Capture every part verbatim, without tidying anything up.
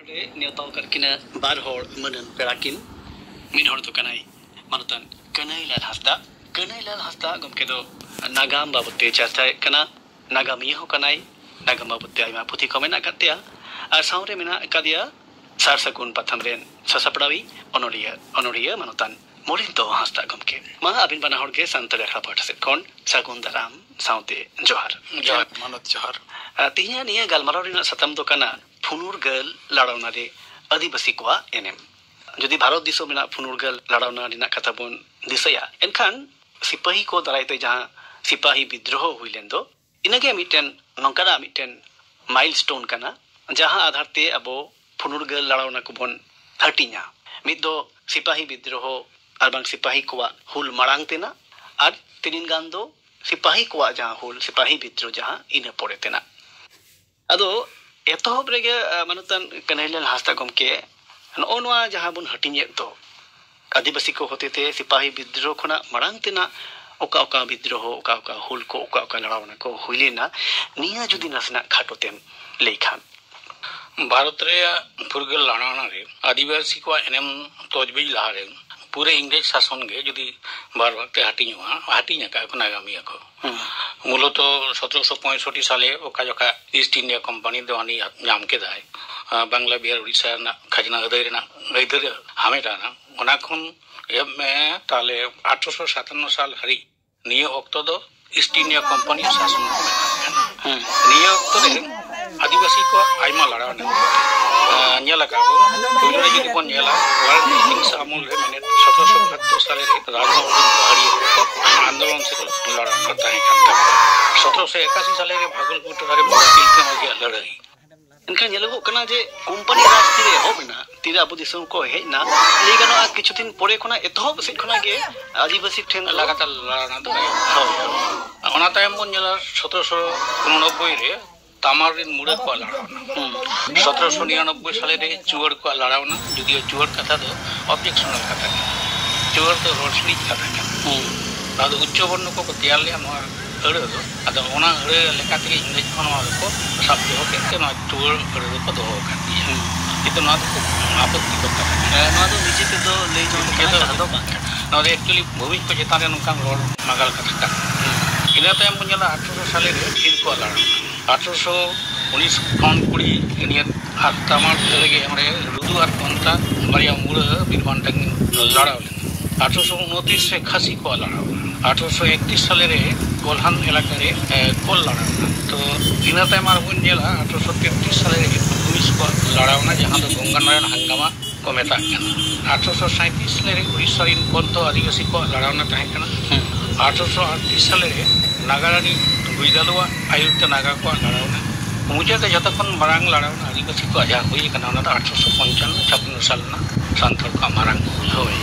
ᱨᱮ ᱱᱮᱣᱛᱟ ᱟᱠᱟᱫ ᱠᱤᱱᱟ ᱵᱟᱨ ᱦᱚᱲ ᱢᱟᱹᱱᱟᱱ ᱯᱮᱲᱟ ᱠᱤᱱ᱾ ᱢᱤᱫ ᱦᱚᱲ ᱫᱚ ᱠᱟᱱᱟᱭ ᱢᱟᱱᱚᱛᱟᱱ ᱠᱟᱹᱱᱟᱹᱭᱞᱟᱞ ᱦᱟᱸᱥᱫᱟ᱾ ᱠᱟᱹᱱᱟᱹᱭᱞᱟᱞ ᱦᱟᱸᱥᱫᱟ ᱜᱚᱢᱠᱮ ᱫᱚ ᱱᱟᱜᱟᱢ ᱵᱟᱵᱚᱫ ᱛᱮ ᱪᱟᱨᱪᱟᱭᱮᱫ ᱠᱟᱱᱟ, ᱱᱟᱜᱟᱢᱤᱭᱟᱹ ᱦᱚᱸ ᱠᱟᱱᱟᱭ, ᱱᱟᱜᱟᱢ ᱵᱟᱵᱚᱫ ᱛᱮ ᱟᱭᱢᱟ ᱯᱩᱛᱷᱤ ᱠᱚ ᱢᱮᱱᱟᱜ ᱟᱠᱟᱫ ᱛᱟᱭᱟ, ᱟᱨ ᱥᱟᱶᱨᱮ ᱢᱮᱱᱟᱜ ᱟᱠᱟᱫᱮᱭᱟ ᱥᱟᱨ ᱥᱟᱹᱜᱩᱱ ᱯᱟᱛᱷᱟᱢ ᱨᱮᱱ ᱥᱟᱥᱟᱯᱲᱟᱣᱤᱡ ᱚᱱᱚᱞᱤᱭᱟᱹ, ᱚᱱᱚᱲᱦᱤᱭᱟᱹ ᱢᱟᱱᱚᱛᱟᱱ ᱢᱚᱞᱤᱱᱫᱚ ᱦᱟᱸᱥᱫᱟ ᱜᱚᱢᱠᱮ᱾ ᱢᱟ ᱟᱹᱵᱤᱱ ᱵᱟᱱᱟ ᱦᱚᱲ ᱜᱮ ᱥᱟᱱᱛᱟᱲᱤ ᱟᱠᱷᱲᱟ ᱯᱟᱦᱴᱟ ᱥᱮᱫ ᱠᱷᱚᱱ ᱥᱟᱹᱜᱩᱱ ᱫᱟᱨᱟᱢ ᱥᱟᱶᱛᱮ ᱡᱚᱦᱟᱨ᱾ ᱡᱚᱦᱟᱨ, ᱢᱟᱱᱚᱛ ᱡᱚᱦᱟᱨ᱾ ᱟᱨ ᱛᱮᱦᱮᱧᱟᱜ ᱱᱤᱭᱟᱹ ᱜᱟᱞᱢᱟᱨᱟᱣ ᱨᱮᱱᱟᱜ ᱥᱟᱛᱟᱢ ᱫᱚ ᱠᱟᱱᱟ ᱯᱷᱩᱱᱩᱨᱜᱟᱹᱞ ᱞᱟᱲᱟᱣᱱᱟ ᱨᱮ ᱟᱹᱫᱤᱵᱟᱹᱥᱤ ᱠᱚᱣᱟᱜ ᱮᱱᱮᱢ᱾ ᱡᱩᱫᱤ ᱵᱷᱟᱨᱚᱛ ᱫᱤᱥᱚᱢ ᱨᱮᱱᱟᱜ ᱯᱷᱩᱱᱩᱨᱜᱟᱹᱞ ᱞᱟᱲᱟᱣᱱᱟ ᱨᱮᱱᱟᱜ ᱠᱟᱛᱷᱟ ᱵᱚᱱ ᱫᱤᱥᱟᱹᱭᱟ, ᱮᱱᱠᱷᱟᱱ ᱥᱤᱯᱟᱹᱦᱤ ᱠᱚ ᱫᱟᱨᱟᱭ ᱛᱮ ᱡᱟᱦᱟᱸ ᱥᱤᱯᱟᱹᱦᱤ ᱵᱤᱫᱽᱨᱳᱦᱚ ᱦᱩᱭ ᱞᱮᱱ ᱫᱚ, ᱤᱱᱟᱹᱜᱮ ᱢᱤᱫᱴᱮᱱ ᱱᱚᱝᱠᱟᱱᱟᱜ ᱢᱤᱫᱴᱮᱱ ᱢᱟᱭᱤᱞᱥᱴᱳᱱ ᱠᱟᱱᱟ, ᱡᱟᱦᱟᱸ ᱟᱫᱷᱟᱨ ᱛᱮ ᱟᱵᱚ ᱯᱷᱩᱱᱩᱨᱜᱟᱹᱞ ᱞᱟᱲᱟᱣᱱᱟ ᱠᱚᱵᱚᱱ ᱦᱟᱹᱴᱤᱧᱟ᱾ ᱢᱤᱫ ᱫᱚ ᱥᱤᱯᱟᱹᱦᱤ ᱵᱤᱫᱽᱨᱳᱦᱚ ᱟᱨ ᱵᱟᱝ ᱥᱤᱯᱟᱹᱦᱤ ᱠᱚᱣᱟᱜ ᱦᱩᱞ ᱢᱟᱲᱟᱝ ᱛᱮᱱᱟᱜ, ᱟᱨ ᱛᱤᱱᱤᱱ ᱜᱟᱱ ᱫᱚ ᱥᱤᱯᱟᱹᱦᱤ ᱠᱚᱣᱟᱜ ᱡᱟᱦᱟᱸ ᱦᱩᱞ, ᱥᱤᱯᱟᱹᱦᱤ ᱵᱤᱫᱽᱨᱳᱦᱚ ᱡᱟᱦᱟᱸ, ᱤᱱᱟᱹ ᱯᱚᱨᱮ ᱛᱮᱱᱟᱜ᱾ ᱟᱫᱚ ᱮᱛᱚᱦᱚᱵ ᱨᱮᱜᱮ, ᱟ, ᱢᱟᱱᱚᱛᱟᱱ ᱠᱟᱹᱱᱦᱟᱹᱭᱞᱟᱞ ᱦᱟᱸᱥᱫᱟ ᱜᱚᱢᱠᱮ, ᱱᱚᱜᱼᱚ ᱱᱚᱣᱟ ᱡᱟᱦᱟᱸ ᱵᱚᱱ ᱦᱟᱹᱴᱤᱧᱮᱫ ᱫᱚ, ᱟᱹᱫᱤᱵᱟᱹᱥᱤ ᱠᱚ ᱦᱚᱛᱮᱛᱮ ᱥᱤᱯᱟᱦᱤ ᱵᱤᱫᱽᱨᱳᱦᱚ ᱠᱷᱚᱱᱟᱜ ᱢᱟᱲᱟᱝ ᱛᱮᱱᱟᱜ ᱚᱠᱟ ᱚᱠᱟ ᱵᱤᱫᱽᱨᱳᱦᱚ, ᱚᱠᱟ ᱚᱠᱟ ᱦᱩᱞ ᱠᱚ, ᱚᱠᱟ ᱚᱠᱟ ᱞᱟᱲᱟᱣᱱᱟ ᱠᱚ ᱦᱩᱭ ᱞᱮᱱᱟ, ᱱᱤᱭᱟᱹ ᱡᱩᱫᱤ ᱱᱟᱥᱮᱱᱟᱜ ᱠᱷᱟᱴᱚ ᱛᱮᱢ ᱞᱟᱹᱭ ᱠᱷᱟᱱ᱾ ᱵᱷᱟᱨᱚᱛ ᱨᱮᱭᱟᱜ ᱯᱷᱩᱨᱜᱟᱹᱞ ᱞᱟᱲᱟᱣᱱᱟ ᱨᱮ ᱟᱹᱫᱤᱵᱟᱹᱥᱤ ᱠᱚᱣᱟᱜ ᱮᱱᱮᱢ ᱛᱚᱡᱵᱤᱡ ᱞᱟᱦᱟᱨᱮ ᱯᱩᱨᱟᱹ ᱤᱝᱨᱮᱡᱽ ᱥᱟᱥᱚᱱ ᱜᱮ ᱡᱩᱫᱤ ᱵᱟᱨ ᱵᱷᱟᱜᱽ ᱛᱮ ᱦᱟᱹᱴᱤᱧᱚᱜᱼᱟ, ᱦᱟᱹᱴᱤᱧ ᱟᱠᱟᱫ ᱠᱚ ᱱᱟᱜᱟᱢᱤᱭᱟᱹ ᱠᱚ᱾ ᱦᱩᱸ᱾ ᱢᱩᱞᱚᱛᱚ ᱥᱚᱛᱨᱚᱥᱚ ᱯᱚᱸᱭᱥᱚᱴᱴᱤ ᱥᱟᱞᱮ ᱚᱠᱟ ᱡᱚᱠᱷᱟ ᱤᱥᱴ ᱤᱱᱰᱤᱭᱟ ᱠᱳᱢᱯᱟᱱᱤ ᱫᱚ ᱦᱟᱹᱱᱤ ᱧᱟᱢ ᱠᱮᱫᱟᱭ, ᱟᱨ ᱵᱟᱝᱞᱟ, ᱵᱤᱦᱟᱨ, ᱩᱲᱤᱥᱥᱟ ᱨᱮᱱᱟᱜ ᱠᱷᱟᱡᱽᱱᱟ ᱟᱹᱫᱟᱹᱭ ᱨᱮᱱᱟᱜ ᱟᱹᱭᱫᱟᱹᱨ ᱮ ᱦᱟᱢᱮᱴ ᱟᱱᱟ, ᱚᱱᱟ ᱠᱷᱚᱱ ᱮᱦᱚᱵ ᱢᱮ ᱛᱟᱦᱞᱮ ᱟᱴᱷᱨᱚᱥᱚ ᱥᱟᱛᱟᱱᱱᱚ ᱥᱟᱞ ᱦᱟᱹᱨᱤᱡ ᱱᱤᱭᱟᱹ ᱚᱠᱛᱚ ᱫᱚ ᱤᱥᱴ ᱤᱱᱰᱤᱭᱟ ᱠᱳᱢᱯᱟᱱᱤ ᱥᱟᱥᱚᱱ ᱠᱚ ᱢᱮᱛᱟᱜ ᱠᱟᱱᱟ᱾ ᱦᱩᱸ᱾ ᱱᱤᱭᱟᱹ ᱚᱠᱛᱚ ᱨᱮ ᱟᱹᱫᱤᱵᱟᱹᱥᱤ ᱠᱚᱣᱟᱜ ᱟᱭᱢᱟ ᱞᱟᱲᱟᱣ ᱢᱮᱱᱟᱜᱼᱟ᱾ ᱟᱸ, ᱧᱮᱞ ᱟᱠᱟᱫ ᱵᱚᱱ, ᱯᱳᱭᱞᱳ ᱨᱮ ᱡᱩᱫᱤ ᱵᱚᱱ ᱧᱮᱞᱟ, ᱳᱣᱟᱨᱞᱰ ᱵᱨᱤᱴᱤᱥ ᱟᱢᱚᱞ ᱨᱮ, ᱢᱟᱱᱮ ᱥᱚᱛᱨᱚᱥᱚ ᱵᱟᱦᱟᱛᱛᱳᱨ ᱥᱟᱞᱮ ᱨᱮ ᱨᱟᱡᱽᱵᱷᱚᱵᱚᱱ ᱨᱮᱱ ᱯᱟᱦᱟᱲᱤᱭᱟᱹ ᱠᱚ ᱟᱱᱫᱳᱞᱚᱱ ᱥᱮ ᱞᱟᱲᱟᱣ ᱢᱟ ᱛᱟᱦᱮᱸ ᱠᱟᱱ ᱛᱟᱠᱚᱣᱟ᱾ ᱥᱚᱛᱨᱚᱥᱚ ᱮᱠᱟᱥᱤ ᱥᱟᱞᱮ ᱨᱮ ᱵᱷᱟᱜᱚᱞᱯᱩᱨ ᱴᱚᱴᱷᱟ ᱨᱮ ᱵᱟᱵᱟ ᱛᱤᱞᱠᱟᱹ ᱢᱟᱹᱡᱷᱤᱭᱟᱜ ᱞᱟᱹᱲᱦᱟᱹᱭ᱾ ᱮᱱᱠᱷᱟᱱ ᱧᱮᱞᱚᱜᱚᱜ ᱠᱟᱱᱟ ᱡᱮ ᱠᱳᱢᱯᱟᱱᱤ ᱨᱟᱡᱽ ᱛᱤᱨᱮ ᱮᱦᱚᱵ ᱮᱱᱟ, ᱛᱤᱨᱮ ᱟᱵᱚ ᱫᱤᱥᱚᱢ ᱠᱚ ᱦᱮᱡ ᱮᱱᱟ, ᱞᱟᱹᱭ ᱜᱟᱱᱚᱜᱼᱟ ᱠᱤᱪᱷᱩ ᱫᱤᱱ ᱯᱚᱨᱮ ᱠᱷᱚᱱᱟᱜ ᱮᱛᱚᱦᱚᱵ ᱥᱮᱫ ᱠᱷᱚᱱᱟᱜ ᱜᱮ ᱟᱹᱫᱤᱵᱟᱹᱥᱤ ᱴᱷᱮᱱ ᱫᱚ ᱞᱟᱜᱟᱛᱟᱨ ᱞᱟᱲᱟᱣᱱᱟ ᱫᱚ᱾ ᱦᱳᱭ᱾ ᱚᱱᱟ ᱛᱟᱭᱚᱢ ᱵᱚᱱ ᱧᱮᱞᱟ ᱥᱚᱛᱨᱚᱥᱚ ᱩᱱᱚᱱᱚᱵᱵᱳᱭ ᱨᱮ ᱛᱟᱢᱟᱞ ᱨᱮᱱ ᱢᱩᱲᱟᱹ ᱠᱚᱣᱟᱜ ᱞᱟᱲᱟᱣᱱᱟ᱾ ᱦᱩᱸ᱾ ᱥᱚᱛᱨᱚᱥᱚ ᱱᱤᱨᱟᱱᱚᱵᱵᱳᱭ ᱥᱟᱞᱮ ᱨᱮ ᱪᱩᱣᱟᱹᱲ ᱠᱚᱣᱟᱜ ᱞᱟᱲᱟᱣᱱᱟ, ᱡᱩᱫᱤᱭᱳ ᱪᱩᱣᱟᱹᱲ ᱠᱟᱛᱷᱟ ᱫᱚ ᱚᱵᱡᱮᱠᱥᱚᱱᱟᱞ ᱠᱟᱛᱷᱟ ᱠᱟᱱᱟ᱾ ᱪᱩᱣᱟᱹᱲ ᱫᱚ ᱨᱚᱲ ᱥᱤᱬᱤᱡ ᱠᱟᱛᱷᱟ ᱠᱟᱱᱟ᱾ ᱦᱩᱸ᱾ ᱱᱚᱣᱟ ᱫᱚ ᱩᱪᱪᱚ ᱵᱚᱨᱱᱚ ᱠᱚᱠᱚ ᱛᱮᱭᱟᱨ ᱞᱮᱫᱼᱟ ᱱᱚᱣᱟ ᱟᱹᱲᱟᱹ ᱫᱚ᱾ ᱟᱫᱚ ᱚᱱᱟ ᱟᱹᱲᱟᱹ ᱞᱮᱠᱟ ᱛᱮᱜᱮ ᱤᱝᱨᱮᱡᱽ ᱠᱚ ᱱᱚᱣᱟ ᱫᱚᱠᱚ ᱥᱟᱵ ᱫᱚᱦᱚ ᱠᱮᱫ ᱛᱮ ᱱᱚᱣᱟ ᱪᱩᱣᱟᱹᱲ ᱟᱹᱲᱟᱹ ᱫᱚᱠᱚ ᱫᱚᱦᱚ ᱟᱠᱟᱫ ᱜᱮᱭᱟ᱾ ᱦᱩᱸ᱾ ᱠᱤᱱᱛᱩ ᱱᱚᱣᱟ ᱫᱚ ᱠᱷᱩᱵ ᱟᱯᱚᱛᱛᱤᱠᱚᱨ ᱠᱟᱛᱷᱟ ᱠᱟᱱᱟ᱾ ᱦᱮᱸ, ᱱᱚᱣᱟ ᱫᱚ ᱱᱤᱡᱮ ᱛᱮᱫᱚ ᱞᱟᱹᱭ ᱡᱚᱝ ᱞᱮᱠᱟᱱᱟᱜ ᱱᱤᱡᱮ ᱫᱚ ᱠᱟᱛᱷᱟ ᱫᱚ ᱵᱟᱝ ᱠᱟᱱᱟ᱾ ᱱᱚᱣᱟ ᱫᱚ actually ᱵᱷᱩᱢᱤᱡ ᱠᱚ ᱪᱮᱛᱟᱱ ᱨᱮ ᱱᱚᱝᱠᱟᱱ ᱨᱚᱲ ᱱᱟᱜᱟᱞ ᱠᱟᱛᱷᱟ ᱠᱟᱱᱟ᱾ ᱤᱱᱟᱹ ᱛᱟᱭᱚᱢ ᱵᱚᱱ ᱧᱮᱞᱟ ᱟᱴᱷᱨᱚᱥᱚ ᱥᱟᱞᱮ ᱨᱮ ᱥᱤᱞ ᱠᱚᱣᱟᱜ ᱞᱟᱲᱟᱣ᱾ ᱟᱴᱷᱨᱚᱥᱚ ᱩᱱᱤᱥ ᱠᱷᱚᱱ ᱠᱩᱲᱤ ᱱᱤᱭᱟᱹ ᱟᱨ ᱛᱟᱢᱟᱞ ᱨᱮᱜᱮ ᱚᱸᱰᱮ ᱨᱩᱫᱩ ᱟᱨ ᱠᱚᱱᱛᱟ ᱵᱟᱨᱭᱟ ᱢᱩᱲᱟᱹ ᱵᱤᱨᱵᱟᱱᱴᱟ ᱠᱤᱱ ᱞᱟᱲᱟᱣ ᱞᱮᱱᱟ᱾ ᱟᱴᱷᱨᱚᱥᱚ ᱩᱱᱛᱨᱤᱥ ᱨᱮ ᱠᱷᱟᱥᱤ ᱠᱚᱣᱟᱜ ᱞᱟᱲᱟᱣ ᱮᱱᱟ᱾ ᱟᱴᱷᱨᱚᱥᱚ ᱮᱠᱛᱨᱤᱥ ᱥᱟᱞᱮ ᱨᱮ ᱠᱚᱞᱦᱟᱱ ᱮᱞᱟᱠᱟ ᱨᱮ, ᱮ, ᱠᱚᱞ ᱞᱟᱲᱟᱣ ᱮᱱᱟ᱾ ᱛᱚ, ᱤᱱᱟᱹ ᱛᱟᱭᱚᱢ ᱟᱨ ᱵᱚᱱ ᱧᱮᱞᱟ, ᱟᱴᱷᱨᱚᱥᱚ ᱛᱮᱛᱨᱤᱥ ᱥᱟᱞᱮ ᱨᱮ ᱵᱷᱩᱢᱤᱡ ᱠᱚᱣᱟᱜ ᱞᱟᱲᱟᱣ ᱮᱱᱟ, ᱡᱟᱦᱟᱸ ᱫᱚ ᱜᱚᱝᱜᱟ ᱱᱟᱨᱟᱭᱚᱱ ᱦᱟᱝᱜᱟᱢᱟ ᱠᱚ ᱢᱮᱛᱟᱜ ᱠᱟᱱᱟ᱾ ᱟᱴᱷᱨᱚᱥᱚ ᱥᱟᱸᱭᱛᱨᱤᱥ ᱥᱟᱞᱮ ᱨᱮ ᱩᱲᱤᱥᱥᱟ ᱨᱮᱱ ᱠᱚᱞ ᱫᱚ ᱟᱹᱫᱤᱵᱟᱹᱥᱤ ᱠᱚᱣᱟᱜ ᱞᱟᱲᱟᱣ ᱮᱱᱟ ᱛᱟᱦᱮᱸ ᱠᱟᱱᱟ᱾ ᱦᱮᱸ᱾ ᱟᱴᱷᱨᱚᱥᱚ ᱟᱴᱛᱨᱤᱥ ᱥᱟᱞᱮ ᱨᱮ ᱱᱟᱜᱟᱨᱟᱱᱤ ᱜᱩᱭᱫᱟᱞᱩᱣᱟᱜ ᱟᱭᱩᱨ ᱛᱮ ᱱᱟᱜᱟ ᱠᱚᱣᱟᱜ ᱞᱟᱲᱟᱣ ᱮᱱᱟ᱾ ᱢᱩᱪᱟᱹᱫ ᱨᱮ ᱡᱷᱚᱛᱚ ᱠᱷᱚᱱ ᱢᱟᱨᱟᱝ ᱞᱟᱲᱟᱣ ᱮᱱᱟ ᱟᱹᱫᱤᱵᱟᱹᱥᱤ ᱠᱚᱣᱟᱜ ᱡᱟᱦᱟᱸ ᱦᱩᱭ ᱟᱠᱟᱱᱟ, ᱚᱱᱟ ᱫᱚ ᱟᱴᱷᱨᱚᱥᱚ ᱯᱚᱧᱪᱟᱱᱱᱚ ᱪᱷᱟᱯᱟᱱᱱᱚ ᱥᱟᱞ ᱨᱮᱱᱟᱜ ᱥᱟᱱᱛᱟᱲ ᱠᱚᱣᱟᱜ ᱢᱟᱨᱟᱝ ᱦᱩᱞ᱾ ᱦᱳᱭ᱾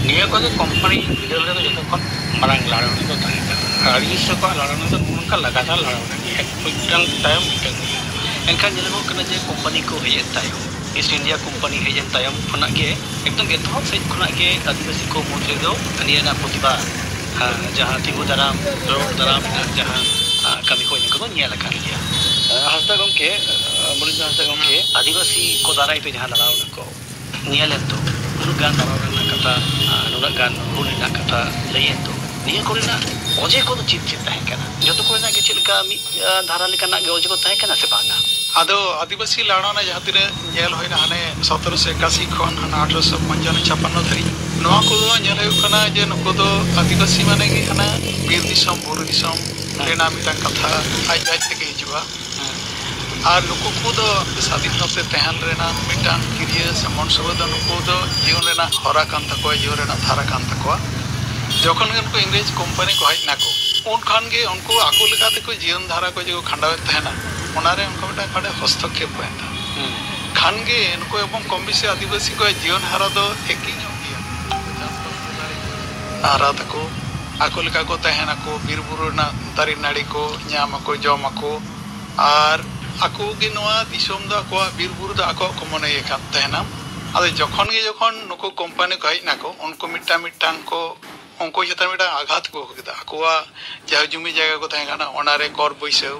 ᱱᱤᱭᱟᱹ ᱠᱚᱜᱮ ᱠᱳᱢᱯᱟᱱᱤ ᱵᱤᱫᱟᱹᱞ ᱨᱮᱫᱚ ᱡᱷᱚᱛᱚ ᱠᱷᱚᱱ ᱢᱟᱨᱟᱝ ᱞᱟᱲᱟᱣ ᱫᱚ ᱛᱟᱦᱮᱸ ᱠᱟᱱᱟ᱾ ᱟᱨ ᱟᱹᱫᱤᱵᱟᱹᱥᱤ ᱠᱚᱣᱟᱜ ᱞᱟᱲᱟᱣ ᱫᱚ ᱱᱚᱜᱼᱚ ᱱᱚᱝᱠᱟ ᱞᱟᱜᱟᱛᱟᱨ ᱞᱟᱲᱟᱣ ᱮᱱᱟ, ᱢᱤᱫᱴᱟᱝ ᱛᱟᱭᱚᱢ ᱢᱤᱫᱴᱟᱝ ᱦᱩᱭ ᱮᱱᱟ᱾ ᱮᱱᱠᱷᱟᱱ ᱧᱮᱞᱚᱜᱚᱜ ᱠᱟᱱᱟ ᱡᱮ ᱠᱳᱢᱯᱟᱱᱤ ᱠᱚ ᱦᱮᱡ ᱮᱱ ᱛᱟᱭᱚᱢ, ᱤᱥᱴ ᱤᱱᱰᱤᱭᱟ ᱠᱳᱢᱯᱟᱱᱤ ᱦᱮᱡ ᱮᱱ ᱛᱟᱭᱚᱢ ᱠᱷᱚᱱᱟᱜ ᱜᱮ ᱮᱠᱫᱚᱢ ᱮᱛᱚᱦᱚᱵ ᱥᱮᱫ ᱠᱷᱚᱱᱟᱜ ᱜᱮ ᱟᱹᱫᱤᱵᱟᱹᱥᱤ ᱠᱚ ᱢᱩᱫᱽ ᱨᱮᱫᱚ ᱱᱤᱭᱟᱹ ᱨᱮᱱᱟᱜ ᱯᱨᱚᱛᱤᱵᱟᱫ, ᱦᱮᱸ, ᱡᱟᱦᱟᱸ ᱛᱤᱸᱜᱩ ᱫᱟᱨᱟᱢ, ᱨᱚᱲ ᱫᱟᱨᱟᱢ ᱨᱮᱱᱟᱜ ᱡᱟᱦᱟᱸ, ᱟᱸ, ᱠᱟᱹᱢᱤ ᱠᱚ ᱤᱱᱟᱹ ᱠᱚᱫᱚ ᱧᱮᱞ ᱟᱠᱟᱱ ᱜᱮᱭᱟ᱾ ᱦᱟᱸᱥᱫᱟ ᱜᱚᱢᱠᱮ, ᱢᱚᱱᱤᱱᱫᱨᱚ ᱦᱟᱸᱥᱫᱟ ᱜᱚᱢᱠᱮ, ᱟᱹᱫᱤᱵᱟᱹᱥᱤ ᱠᱚ ᱫᱟᱨᱟᱭ ᱛᱮ ᱡᱟᱦᱟᱸ ᱞᱟᱲᱟᱣ ᱮᱱᱟ ᱠᱚ, ᱧᱮᱞ ᱮᱱ ᱫᱚ ᱩᱱᱟᱹᱜ ᱜᱟᱱ ᱞᱟᱲᱟᱣ ᱨᱮᱱᱟᱜ ᱠᱟᱛᱷᱟ, ᱟᱨ ᱱᱩᱱᱟᱹᱜ ᱜᱟᱱ ᱦᱩᱞ ᱨᱮᱱᱟᱜ ᱠᱟᱛᱷᱟ ᱞᱟᱹᱭ ᱮᱱ ᱫᱚ, ᱱᱤᱭᱟᱹ ᱠᱚᱨᱮᱱᱟᱜ ᱚᱡᱮ ᱠᱚᱫᱚ ᱪᱮᱫ ᱪᱮᱫ ᱛᱟᱦᱮᱸ ᱠᱟᱱᱟ? ᱡᱚᱛᱚ ᱠᱚᱨᱮᱱᱟᱜ ᱜᱮ ᱪᱮᱫ ᱞᱮᱠᱟ ᱢᱤᱫ, ᱟᱸ, ᱫᱷᱟᱨᱟ ᱞᱮᱠᱟᱱᱟᱜ ᱜᱮ ᱚᱡᱮ ᱠᱚ ᱛᱟᱦᱮᱸ ᱠᱟᱱᱟ ᱥᱮ ᱵᱟᱝᱟ? ᱟᱫᱚ ᱟᱹᱫᱤᱵᱟᱹᱥᱤ ᱞᱟᱲᱟᱣᱱᱟ ᱡᱟᱦᱟᱸ ᱛᱤᱱᱟᱹᱜ ᱧᱮᱞ ᱦᱩᱭᱱᱟ ᱦᱟᱱᱮ ᱥᱚᱛᱨᱚᱥᱚ ᱮᱠᱟᱥᱤ ᱠᱷᱚᱱ ᱦᱟᱱᱟ ᱟᱴᱷᱨᱚᱥᱚ ᱯᱚᱧᱪᱟᱱᱱᱚ ᱪᱷᱟᱯᱟᱱᱱᱚ ᱫᱷᱟᱹᱨᱤᱡ, ᱱᱚᱣᱟ ᱠᱚᱫᱚ ᱧᱮᱞ ᱦᱩᱭᱩᱜ ᱠᱟᱱᱟ ᱡᱮ ᱱᱩᱠᱩ ᱫᱚ ᱟᱹᱫᱤᱵᱟᱹᱥᱤ ᱢᱟᱱᱮ ᱜᱮ ᱦᱟᱱᱟ ᱵᱤᱨ ᱫᱤᱥᱚᱢ, ᱵᱩᱨᱩ ᱫᱤᱥᱚᱢ ᱨᱮᱱᱟᱜ ᱢᱤᱫᱴᱟᱝ ᱠᱟᱛᱷᱟ ᱟᱡ ᱟᱡ ᱛᱮᱜᱮ ᱦᱤᱡᱩᱜᱼᱟ᱾ ᱟᱨ ᱱᱩᱠᱩ ᱠᱚᱫᱚ ᱥᱟᱫᱷᱤᱱ ᱵᱷᱟᱵᱛᱮ ᱛᱟᱦᱮᱱ ᱨᱮᱱᱟᱜ ᱢᱤᱫᱴᱟᱝ ᱠᱤᱨᱭᱟᱹ ᱥᱮ ᱢᱚᱱᱥᱩᱵᱟᱹ ᱫᱚ ᱱᱩᱠᱩ ᱫᱚ ᱡᱤᱭᱚᱱ ᱨᱮᱱᱟᱜ ᱦᱚᱨᱟ ᱠᱟᱱ ᱛᱟᱠᱚᱣᱟ, ᱡᱤᱭᱚᱱ ᱨᱮᱱᱟᱜ ᱫᱷᱟᱨᱟ ᱠᱟᱱ ᱛᱟᱠᱚᱣᱟ᱾ ᱡᱚᱠᱷᱚᱱ ᱜᱮ ᱱᱩᱠᱩ ᱤᱝᱨᱮᱡᱽ ᱠᱳᱢᱯᱟᱱᱤ ᱠᱚ ᱦᱮᱡ ᱱᱟᱠᱚ, ᱩᱱ ᱠᱷᱟᱱ ᱜᱮ ᱩᱱᱠᱩ ᱟᱠᱚ ᱞᱮᱠᱟ ᱛᱮᱠᱚ ᱡᱤᱭᱚᱱ ᱫᱷᱟᱨᱟ ᱠᱚ ᱡᱮ ᱠᱚ ᱠᱷᱟᱸᱰᱟᱣᱮᱫ ᱛᱟᱦᱮᱱᱟ, ᱚᱱᱟᱨᱮ ᱚᱱᱠᱟ ᱢᱤᱫᱴᱟᱝ ᱚᱸᱰᱮ ᱦᱚᱥᱛᱚᱠᱠᱷᱮᱯ ᱦᱩᱭᱮᱱᱟ᱾ ᱦᱩᱸ᱾ ᱠᱷᱟᱱ ᱜᱮ ᱱᱩᱠᱩ ᱮᱵᱚᱝ ᱠᱚᱢ ᱵᱮᱥᱤ ᱟᱹᱫᱤᱵᱟᱹᱥᱤ ᱠᱚᱣᱟᱜ ᱡᱤᱭᱚᱱ ᱦᱟᱨᱟ ᱫᱚ ᱮᱠᱤ ᱧᱚᱜ ᱜᱮᱭᱟ᱾ ᱦᱟᱨᱟ ᱛᱟᱠᱚ, ᱟᱠᱚ ᱞᱮᱠᱟ ᱠᱚ ᱛᱟᱦᱮᱱᱟᱠᱚ, ᱵᱤᱨ ᱵᱩᱨᱩ ᱨᱮᱱᱟᱜ ᱫᱟᱨᱮ ᱱᱟᱹᱲᱤ ᱠᱚ ᱧᱟᱢ ᱟᱠᱚ, ᱡᱚᱢ ᱟᱠᱚ, ᱟᱨ ᱟᱠᱚ ᱜᱮ ᱱᱚᱣᱟ ᱫᱤᱥᱚᱢ ᱫᱚ ᱟᱠᱚᱣᱟᱜ, ᱵᱤᱨ ᱵᱩᱨᱩ ᱫᱚ ᱟᱠᱚᱣᱟᱜ ᱠᱚ ᱢᱚᱱᱮᱭᱮᱫ ᱠᱟᱱ ᱛᱟᱦᱮᱱᱟ᱾ ᱟᱫᱚ ᱡᱚᱠᱷᱚᱱ ᱜᱮ ᱡᱚᱠᱷᱚᱱ ᱱᱩᱠᱩ ᱠᱳᱢᱯᱟᱱᱤ ᱠᱚ ᱦᱮᱡ ᱱᱟᱠᱚ, ᱩᱱᱠᱩ ᱢᱤᱫᱴᱟᱝ ᱢᱤᱫᱴᱟᱝ ᱠᱚ, ᱩᱱᱠᱩ ᱪᱮᱛᱟᱱ ᱢᱤᱫᱴᱟᱝ ᱟᱜᱷᱟᱛ ᱠᱚ ᱟᱹᱜᱩ ᱠᱮᱫᱟ᱾ ᱟᱠᱚᱣᱟᱜ ᱡᱟᱦᱟᱸ ᱡᱩᱢᱤ ᱡᱟᱭᱜᱟ ᱠᱚ ᱛᱟᱦᱮᱸ ᱠᱟᱱᱟ, ᱚᱱᱟᱨᱮ ᱠᱚᱨ ᱵᱟᱹᱭᱥᱟᱹᱣ,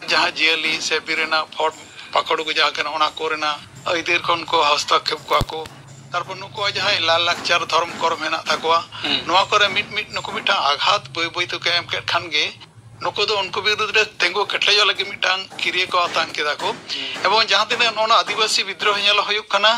ᱡᱟᱦᱟᱸ ᱡᱤᱭᱟᱹᱞᱤ ᱥᱮ ᱵᱤᱨ ᱨᱮᱱᱟᱜ ᱯᱷᱚᱲ ᱯᱟᱠᱚᱲ ᱠᱚ ᱡᱟᱦᱟᱸ ᱠᱟᱱᱟ, ᱚᱱᱟ ᱠᱚᱨᱮᱱᱟᱜ ᱟᱹᱭᱫᱟᱹᱨ ᱠᱷᱚᱱ ᱠᱚ ᱦᱚᱥᱛᱚᱠᱠᱷᱮᱯ ᱠᱚᱣᱟ ᱠᱚ᱾ ᱛᱟᱨᱯᱚᱨ ᱱᱩᱠᱩᱣᱟᱜ ᱡᱟᱦᱟᱸᱭ ᱞᱟᱭᱼᱞᱟᱠᱪᱟᱨ ᱫᱷᱚᱨᱚᱢ ᱠᱚᱨᱚᱢ ᱦᱮᱱᱟᱜ ᱛᱟᱠᱚᱣᱟ, ᱦᱩᱸ᱾ ᱱᱚᱣᱟ ᱠᱚᱨᱮ ᱢᱤᱫ ᱢᱤᱫ ᱱᱩᱠᱩ ᱢᱤᱫᱴᱟᱝ ᱟᱜᱷᱟᱛ ᱵᱟᱹᱭ ᱵᱟᱹᱭ ᱛᱮᱠᱚ ᱮᱢ ᱠᱮᱫ ᱠᱷᱟᱱ ᱜᱮ ᱱᱩᱠᱩ ᱫᱚ ᱩᱱᱠᱩ ᱵᱤᱨᱩᱫᱽ ᱨᱮ ᱛᱤᱸᱜᱩ ᱠᱮᱴᱮᱡᱚᱜ ᱞᱟᱹᱜᱤᱫ ᱢᱤᱫᱴᱟᱝ ᱠᱤᱨᱭᱟᱹ ᱠᱚ ᱟᱛᱟᱝ ᱠᱮᱫᱟ ᱠᱚ᱾ ᱦᱩᱸ᱾ ᱮᱵᱚᱝ ᱡᱟᱦᱟᱸ ᱛᱤᱱᱟᱹᱜ ᱱᱚᱜᱼᱚ ᱱᱚᱣᱟ ᱟᱹᱫᱤᱵᱟᱹᱥᱤ ᱵᱤᱫᱽᱨᱳᱦᱚ ᱧᱮᱞ ᱦᱩᱭᱩᱜ ᱠᱟᱱᱟ,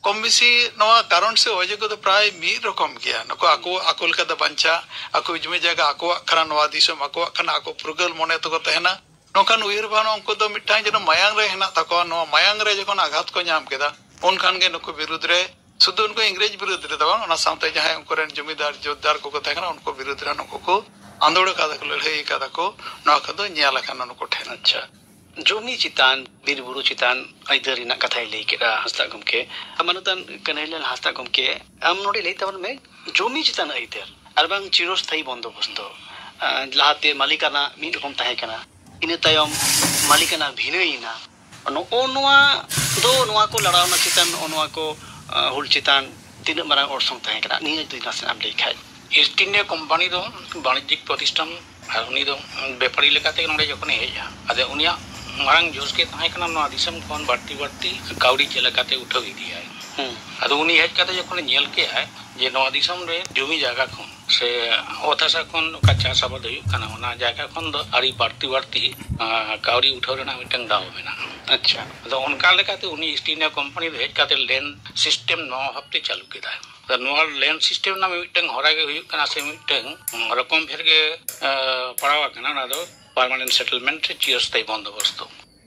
ᱠᱚᱢ ᱵᱮᱥᱤ ᱱᱚᱣᱟ ᱠᱟᱨᱚᱱ ᱥᱮ ᱚᱡᱮ ᱠᱚᱫᱚ ᱯᱨᱟᱭ ᱢᱤᱫ ᱨᱚᱠᱚᱢ ᱜᱮᱭᱟ᱾ ᱱᱩᱠᱩ ᱟᱠᱚ, ᱟᱠᱚ ᱞᱮᱠᱟᱛᱮ ᱵᱟᱧᱪᱟᱜ, ᱟᱠᱚ ᱡᱩᱢᱤ ᱡᱟᱭᱜᱟ ᱟᱠᱚᱣᱟᱜ ᱠᱟᱱᱟ, ᱱᱚᱣᱟ ᱫᱤᱥᱚᱢ ᱟᱠᱚᱣᱟᱜ ᱠᱟᱱᱟ, ᱟᱠᱚ ᱯᱷᱩᱨᱜᱟᱹᱞ ᱢᱚᱱᱮ ᱛᱮᱠᱚ ᱛᱟᱦᱮᱱᱟ, ᱱᱚᱝᱠᱟᱱ ᱩᱭᱦᱟᱹᱨ ᱵᱷᱟᱵᱽᱱᱟ ᱩᱱᱠᱩ ᱫᱚ ᱢᱤᱫᱴᱟᱝ ᱡᱮᱱᱚ ᱢᱟᱭᱟᱝ ᱨᱮ ᱦᱮᱱᱟᱜ ᱛᱟᱠᱚᱣᱟ᱾ ᱱᱚᱣᱟ ᱢᱟᱭᱟᱝ ᱨᱮ ᱡᱚᱠᱷᱚᱱ ᱟᱜᱷᱟᱛ ᱠᱚ ᱧᱟᱢ ᱠᱮᱫᱟ, ᱩᱱᱠᱷᱟᱱ ᱜᱮ ᱱᱩᱠᱩ ᱵᱤᱨᱩᱫᱽ ᱨᱮ, ᱥᱩᱫᱷᱩ ᱩᱱᱠᱩ ᱤᱝᱨᱮᱡᱽ ᱵᱤᱨᱩᱫᱽ ᱨᱮ ᱫᱚ ᱵᱟᱝ, ᱚᱱᱟ ᱥᱟᱶᱛᱮ ᱡᱟᱦᱟᱸᱭ ᱩᱱᱠᱩ ᱨᱮᱱ ᱡᱚᱢᱤᱫᱟᱨ ᱡᱳᱛᱫᱟᱨ ᱠᱚᱠᱚ ᱛᱟᱦᱮᱸ ᱠᱟᱱᱟ, ᱩᱱᱠᱩ ᱵᱤᱨᱩᱫᱽ ᱨᱮ ᱱᱩᱠᱩ ᱠᱚ ᱟᱸᱫᱳᱲ ᱟᱠᱟᱫᱟ ᱠᱚ, ᱞᱟᱹᱲᱦᱟᱹᱭ ᱟᱠᱟᱫᱟ ᱠᱚ, ᱱᱚᱣᱟ ᱠᱚᱫᱚ ᱧᱮᱞ ᱟᱠᱟᱱᱟ ᱱᱩᱠᱩ ᱴᱷᱮᱱ᱾ ᱟᱪᱪᱷᱟ, ᱡᱚᱢᱤ ᱪᱮᱛᱟᱱ, ᱵᱤᱨ ᱵᱩᱨᱩ ᱪᱮᱛᱟᱱ ᱟᱹᱭᱫᱟᱹᱨ ᱨᱮᱱᱟᱜ ᱠᱟᱛᱷᱟᱭ ᱞᱟᱹᱭ ᱠᱮᱫᱟ ᱦᱟᱸᱥᱫᱟᱜ ᱜᱚᱢᱠᱮ᱾ ᱢᱟᱱᱚᱛᱟᱱ ᱠᱟᱹᱱᱦᱟᱹᱭᱞᱟᱞ ᱦᱟᱸᱥᱫᱟᱜ ᱜᱚᱢᱠᱮ, ᱟᱢ ᱱᱚᱰᱮ ᱞᱟᱹᱭ ᱛᱟᱵᱚᱱ ᱢᱮ, ᱡᱚᱢᱤ ᱪᱮᱛᱟᱱ ᱟᱹᱭᱫᱟᱹᱨ ᱟᱨ ᱵᱟᱝ ᱪᱤᱨᱚᱥᱛᱷᱟᱭᱤ ᱵᱚᱱᱫᱳᱵᱚᱥᱛᱚ, ᱟᱸ, ᱞᱟᱦᱟᱛᱮ ᱢᱟᱹᱞᱤᱠᱟᱱᱟ ᱢᱤᱫ ᱨᱚᱠᱚᱢ ᱛᱟᱦᱮᱸ ᱠᱟᱱᱟ, ᱤᱱᱟᱹ ᱛᱟᱭᱚᱢ ᱢᱟᱹᱞᱤᱠᱟᱱᱟ ᱵᱷᱤᱱᱟᱹᱭᱮᱱᱟ᱾ ᱱᱚᱜᱼᱚ ᱱᱚᱣᱟ ᱫᱚ, ᱱᱚᱣᱟ ᱠᱚ ᱞᱟᱲᱟᱣᱱᱟ ᱪᱮᱛᱟᱱ, ᱱᱚᱜᱼᱚ ᱱᱚᱣᱟ ᱠᱚ, ᱟᱸ, ᱦᱩᱞ ᱪᱮᱛᱟᱱ ᱛᱤᱱᱟᱹᱜ ᱢᱟᱨᱟᱝ ᱚᱨᱥᱚᱝ ᱛᱟᱦᱮᱸ ᱠᱟᱱᱟ, ᱱᱤᱭᱟᱹ ᱡᱩᱫᱤ ᱱᱟᱥᱮᱱᱟᱜ ᱮᱢ ᱞᱟᱹᱭ ᱠᱷᱟᱡ᱾ ᱤᱥᱴ ᱤᱱᱰᱤᱭᱟ ᱠᱳᱢᱯᱟᱱᱤ ᱫᱚ ᱵᱟᱬᱤᱡᱽᱡᱤᱠ ᱯᱨᱚᱛᱤᱥᱴᱷᱟᱱ, ᱟᱨ ᱩᱱᱤ ᱫᱚ ᱵᱮᱯᱟᱨᱤ ᱞᱮᱠᱟᱛᱮ ᱱᱚᱰᱮ ᱡᱚᱠᱷᱚᱱᱮ ᱦᱮᱡᱼᱟ, ᱟᱫᱚ ᱩᱱᱤᱭᱟᱜ ᱢᱟᱨᱟᱝ ᱡᱚᱥ ᱜᱮ ᱛᱟᱦᱮᱸ ᱠᱟᱱᱟ ᱱᱚᱣᱟ ᱫᱤᱥᱚᱢ ᱠᱷᱚᱱ ᱵᱟᱹᱲᱛᱤ ᱵᱟᱹᱲᱛᱤ ᱠᱟᱹᱣᱰᱤ ᱪᱮᱫ ᱞᱮᱠᱟᱛᱮ ᱩᱴᱷᱟᱹᱣ ᱤᱫᱤᱭᱟᱭ᱾ ᱦᱩᱸ᱾ ᱟᱫᱚ ᱩᱱᱤ ᱦᱮᱡ ᱠᱟᱛᱮ ᱡᱚᱠᱷᱚᱱᱮ ᱧᱮᱞ ᱠᱮᱜᱼᱟᱭ ᱡᱮ ᱱᱚᱣᱟ ᱫᱤᱥᱚᱢ ᱨᱮ ᱡᱚᱢᱤ ᱡᱟᱭᱜᱟ ᱠᱷᱚᱱ ᱥᱮ ᱚᱛ ᱦᱟᱥᱟ ᱠᱷᱚᱱ ᱚᱠᱟ ᱪᱟᱥ ᱟᱵᱟᱫ ᱦᱩᱭᱩᱜ ᱠᱟᱱᱟ, ᱚᱱᱟ ᱡᱟᱭᱜᱟ ᱠᱷᱚᱱ ᱫᱚ ᱟᱹᱰᱤ ᱵᱟᱹᱲᱛᱤ ᱵᱟᱹᱲᱛᱤ, ᱟᱸ, ᱠᱟᱹᱣᱰᱤ ᱩᱴᱷᱟᱹᱣ ᱨᱮᱱᱟᱜ ᱢᱤᱫᱴᱟᱝ ᱫᱟᱣ ᱢᱮᱱᱟᱜᱼᱟ᱾ ᱟᱪᱪᱷᱟ᱾ ᱟᱫᱚ ᱚᱱᱠᱟ ᱞᱮᱠᱟᱛᱮ ᱩᱱᱤ ᱤᱥᱴ ᱤᱱᱰᱤᱭᱟ ᱠᱳᱢᱯᱟᱱᱤ ᱫᱚ ᱦᱮᱡ ᱠᱟᱛᱮ ᱞᱮᱱᱰ ᱥᱤᱥᱴᱮᱢ ᱱᱚᱣᱟ ᱵᱷᱟᱵᱛᱮ ᱪᱟᱹᱞᱩ ᱠᱮᱫᱟᱭ᱾ ᱟᱫᱚ ᱱᱚᱣᱟ ᱞᱮᱱᱰ ᱥᱤᱥᱴᱮᱢ ᱨᱮᱱᱟᱜ ᱢᱤᱫᱴᱟᱝ ᱦᱚᱨᱟ ᱜᱮ ᱦᱩᱭᱩᱜ ᱠᱟᱱᱟ, ᱥᱮ ᱢᱤᱫᱴᱟᱝ ᱨᱚᱠᱚᱢ ᱯᱷᱮᱨ ᱜᱮ, ᱟᱸ, ᱯᱟᱲᱟᱣ ᱟᱠᱟᱱᱟ, ᱚᱱᱟ ᱫᱚ ᱯᱟᱨᱢᱟᱱᱮᱱᱴ ᱥᱮᱴᱮᱞᱢᱮᱱᱴ ᱥᱮ ᱪᱤᱨᱚᱥᱛᱷᱟᱭᱤ ᱵᱚᱱᱫᱳᱵᱚᱥᱛᱚ᱾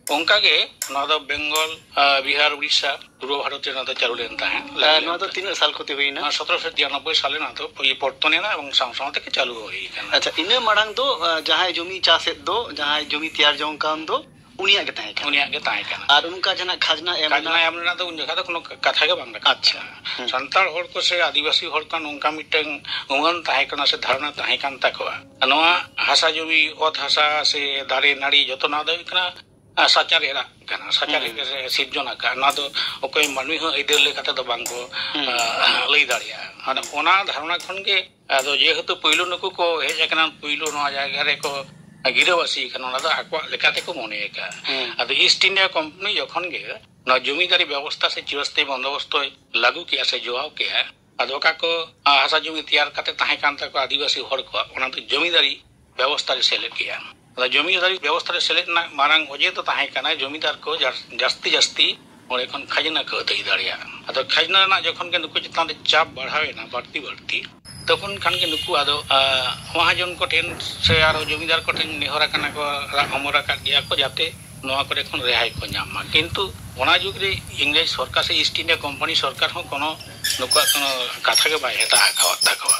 ᱚᱱᱠᱟ ᱜᱮ ᱱᱚᱣᱟ ᱫᱚ ᱵᱮᱝᱜᱚᱞ, ᱟᱸ, ᱵᱤᱦᱟᱨ, ᱩᱲᱤᱥᱥᱟ, ᱯᱩᱨᱵᱚ ᱵᱷᱟᱨᱚᱛ ᱨᱮ ᱱᱚᱣᱟ ᱫᱚ ᱪᱟᱹᱞᱩ ᱞᱮᱱ ᱛᱟᱦᱮᱸᱫ᱾ ᱟᱨ ᱱᱚᱣᱟ ᱫᱚ ᱛᱤᱱᱟᱹᱜ ᱥᱟᱞ ᱠᱚᱛᱮ ᱦᱩᱭᱱᱟ? ᱱᱚᱣᱟ ᱥᱚᱛᱨᱚᱥᱚ ᱛᱤᱨᱟᱱᱚᱵᱵᱳᱭ ᱥᱟᱞ ᱨᱮ ᱱᱚᱣᱟ ᱫᱚ ᱯᱚᱨᱛᱚᱱ ᱮᱱᱟ ᱮᱵᱚᱝ ᱥᱟᱶ ᱥᱟᱶ ᱛᱮᱜᱮ ᱪᱟᱹᱞᱩ ᱦᱩᱭ ᱟᱠᱟᱱᱟ᱾ ᱟᱪᱪᱷᱟ, ᱤᱱᱟᱹ ᱢᱟᱲᱟᱝ ᱫᱚ, ᱟᱸ, ᱡᱟᱦᱟᱸᱭ ᱡᱚᱢᱤ ᱪᱟᱥᱮᱫ ᱫᱚ, ᱡᱟᱦᱟᱸᱭ ᱡᱚᱢᱤ ᱛᱮᱭᱟᱨ ᱡᱚᱝ ᱠᱟᱱ ᱫᱚ, ᱩᱱᱤᱭᱟᱜ ᱜᱮ ᱛᱟᱦᱮᱸ ᱠᱟᱱᱟ? ᱩᱱᱤᱭᱟᱜ ᱜᱮ ᱛᱟᱦᱮᱸ ᱠᱟᱱᱟ᱾ ᱟᱨ ᱚᱱᱠᱟ ᱡᱟᱦᱟᱱᱟᱜ ᱠᱷᱟᱡᱽᱱᱟ ᱮᱢ ᱠᱷᱟᱡᱽᱱᱟ ᱨᱮᱱᱟᱜ? ᱮᱢ ᱨᱮᱱᱟᱜ ᱫᱚ ᱩᱱ ᱡᱚᱠᱷᱟ ᱫᱚ ᱠᱳᱱᱳ ᱠᱟᱛᱷᱟ ᱜᱮ ᱵᱟᱝ ᱨᱟᱠᱟᱵ ᱟᱪᱪᱷᱟ᱾ ᱠᱟᱱᱟ᱾ ᱦᱩᱸ᱾ ᱥᱟᱱᱛᱟᱲ ᱦᱚᱲ ᱠᱚ ᱥᱮ ᱟᱹᱫᱤᱵᱟᱹᱥᱤ ᱦᱚᱲ ᱠᱚᱣᱟᱜ ᱱᱚᱝᱠᱟ ᱢᱤᱫᱴᱟᱝ ᱩᱢᱟᱹᱱ ᱛᱟᱦᱮᱸ ᱠᱟᱱᱟ ᱥᱮ ᱫᱷᱟᱨᱚᱱᱟ ᱛᱟᱦᱮᱸ ᱠᱟᱱ ᱛᱟᱠᱚᱣᱟ, ᱱᱚᱣᱟ ᱦᱟᱥᱟ ᱡᱚᱢᱤ, ᱚᱛ ᱦᱟᱥᱟ ᱥᱮ ᱫᱟᱨᱮ ᱱᱟᱹᱲᱤ ᱡᱚᱛᱚ ᱱᱚᱣᱟ ᱫᱚ ᱦᱩᱭᱩᱜ ᱠᱟᱱᱟ, ᱟᱸ, ᱥᱟᱪᱟᱨᱦᱮᱫ ᱠᱟᱱᱟ, ᱥᱟᱪᱟᱨᱦᱮᱫ ᱦᱩᱸ᱾ ᱜᱮ ᱥᱤᱨᱡᱚᱱ ᱟᱠᱟᱫ᱾ ᱱᱚᱣᱟ ᱫᱚ ᱚᱠᱚᱭ ᱢᱟᱹᱱᱢᱤ ᱦᱚᱸ ᱟᱹᱭᱫᱟᱹᱨ ᱞᱮᱠᱟᱛᱮ ᱫᱚ ᱵᱟᱝ ᱠᱚ, ᱦᱩᱸ᱾ ᱟᱸ, ᱞᱟᱹᱭ ᱫᱟᱲᱮᱭᱟᱜᱼᱟ᱾ ᱢᱟᱱᱮ ᱚᱱᱟ ᱫᱷᱟᱨᱚᱱᱟ ᱠᱷᱚᱱ ᱜᱮ ᱟᱫᱚ ᱡᱮᱦᱮᱛᱩ ᱯᱩᱭᱞᱩ ᱱᱩᱠᱩ ᱠᱚ ᱦᱮᱡ ᱟᱠᱟᱱᱟ, ᱯᱩᱭᱞᱩ ᱱᱚᱣᱟ ᱡᱟᱭᱜᱟ ᱨᱮᱠᱚ ᱜᱤᱨᱟᱹᱵᱟᱹᱥᱤ ᱟᱠᱟᱱᱟ, ᱚᱱᱟ ᱫᱚ ᱟᱠᱚᱣᱟᱜ ᱞᱮᱠᱟ ᱛᱮᱠᱚ ᱢᱚᱱᱮ ᱟᱠᱟᱫᱼᱟ᱾ ᱦᱩᱸ᱾ ᱟᱫᱚ ᱤᱥᱴ ᱤᱱᱰᱤᱭᱟ ᱠᱳᱢᱯᱟᱱᱤ ᱡᱚᱠᱷᱚᱱ ᱜᱮ ᱱᱚᱣᱟ ᱡᱚᱢᱤᱫᱟᱨᱤ ᱵᱮᱵᱚᱥᱛᱷᱟ ᱥᱮ ᱪᱤᱨᱚᱥᱛᱷᱟᱭᱤ ᱵᱚᱱᱫᱳᱵᱚᱥᱛᱚᱭ ᱞᱟᱹᱜᱩ ᱠᱮᱜᱼᱟ ᱥᱮ ᱡᱚᱣᱟᱣ ᱠᱮᱜᱼᱟ᱾ ᱟᱫᱚ ᱚᱠᱟ ᱠᱚ, ᱟ, ᱦᱟᱥᱟ ᱡᱚᱢᱤ ᱛᱮᱭᱟᱨ ᱠᱟᱛᱮ ᱛᱟᱦᱮᱸ ᱠᱟᱱ ᱛᱟᱠᱚᱣᱟ ᱟᱹᱫᱤᱵᱟᱹᱥᱤ ᱦᱚᱲ ᱠᱚᱣᱟᱜ, ᱚᱱᱟ ᱫᱚ ᱡᱚᱢᱤᱫᱟᱨᱤ ᱵᱮᱵᱚᱥᱛᱷᱟ ᱨᱮ ᱥᱮᱞᱮᱫ ᱠᱮᱜᱼᱟ᱾ ᱟᱫᱚ ᱡᱚᱢᱤᱫᱟᱨᱤ ᱵᱮᱵᱚᱥᱛᱷᱟ ᱨᱮ ᱥᱮᱞᱮᱫ ᱨᱮᱱᱟᱜ ᱢᱟᱨᱟᱝ ᱚᱡᱮ ᱫᱚ ᱛᱟᱦᱮᱸ ᱠᱟᱱᱟ ᱡᱚᱢᱤᱫᱟᱨ ᱠᱚ ᱡᱟᱹᱥ-, ᱡᱟᱹᱥᱛᱤ ᱡᱟᱹᱥᱛᱤ ᱚᱸᱰᱮ ᱠᱷᱚᱱ ᱠᱷᱟᱡᱽᱱᱟ ᱠᱚ ᱟᱹᱫᱟᱹᱭ ᱫᱟᱲᱮᱭᱟᱜᱼᱟ᱾ ᱟᱫᱚ ᱠᱷᱟᱡᱽᱱᱟ ᱨᱮᱱᱟᱜ ᱡᱚᱠᱷᱚᱱ ᱜᱮ ᱱᱩᱠᱩ ᱪᱮᱛᱟᱱ ᱨᱮ ᱪᱟᱯ ᱵᱟᱲᱦᱟᱣ ᱮᱱᱟ ᱵᱟᱹᱲᱛᱤ ᱵᱟᱹᱲᱛᱤ, ᱛᱚᱠᱷᱚᱱ ᱠᱷᱟᱱ ᱜᱮ ᱱᱩᱠᱩ ᱟᱫᱚ, ᱟ, ᱢᱚᱦᱟᱡᱚᱱ ᱠᱚᱴᱷᱮᱱ ᱥᱮ ᱟᱨᱚ ᱡᱚᱢᱤᱫᱟᱨ ᱠᱚᱴᱷᱮᱱ ᱱᱮᱦᱚᱨ ᱟᱠᱟᱱᱟ ᱠᱚ, ᱨᱟᱜ ᱦᱚᱢᱚᱨ ᱟᱠᱟᱫ ᱜᱮᱭᱟ ᱠᱚ, ᱡᱟᱛᱮ ᱱᱚᱣᱟ ᱠᱚᱨᱮ ᱠᱷᱚᱱ ᱨᱮᱦᱟᱭ ᱠᱚ ᱧᱟᱢ ᱢᱟ᱾ ᱠᱤᱱᱛᱩ ᱚᱱᱟ ᱡᱩᱜᱽ ᱨᱮ ᱤᱝᱨᱮᱡᱽ ᱥᱚᱨᱠᱟᱨ ᱥᱮ ᱤᱥᱴ ᱤᱱᱰᱤᱭᱟ ᱠᱳᱢᱯᱟᱱᱤ ᱥᱚᱨᱠᱟᱨ ᱦᱚᱸ ᱠᱳᱱᱳ ᱱᱩᱠᱩᱣᱟᱜ ᱠᱳᱱᱳ ᱠᱟᱛᱷᱟ ᱜᱮ ᱵᱟᱭ ᱦᱟᱛᱟᱣ ᱟᱠᱟᱣᱟᱫ ᱛᱟᱠᱚᱣᱟ᱾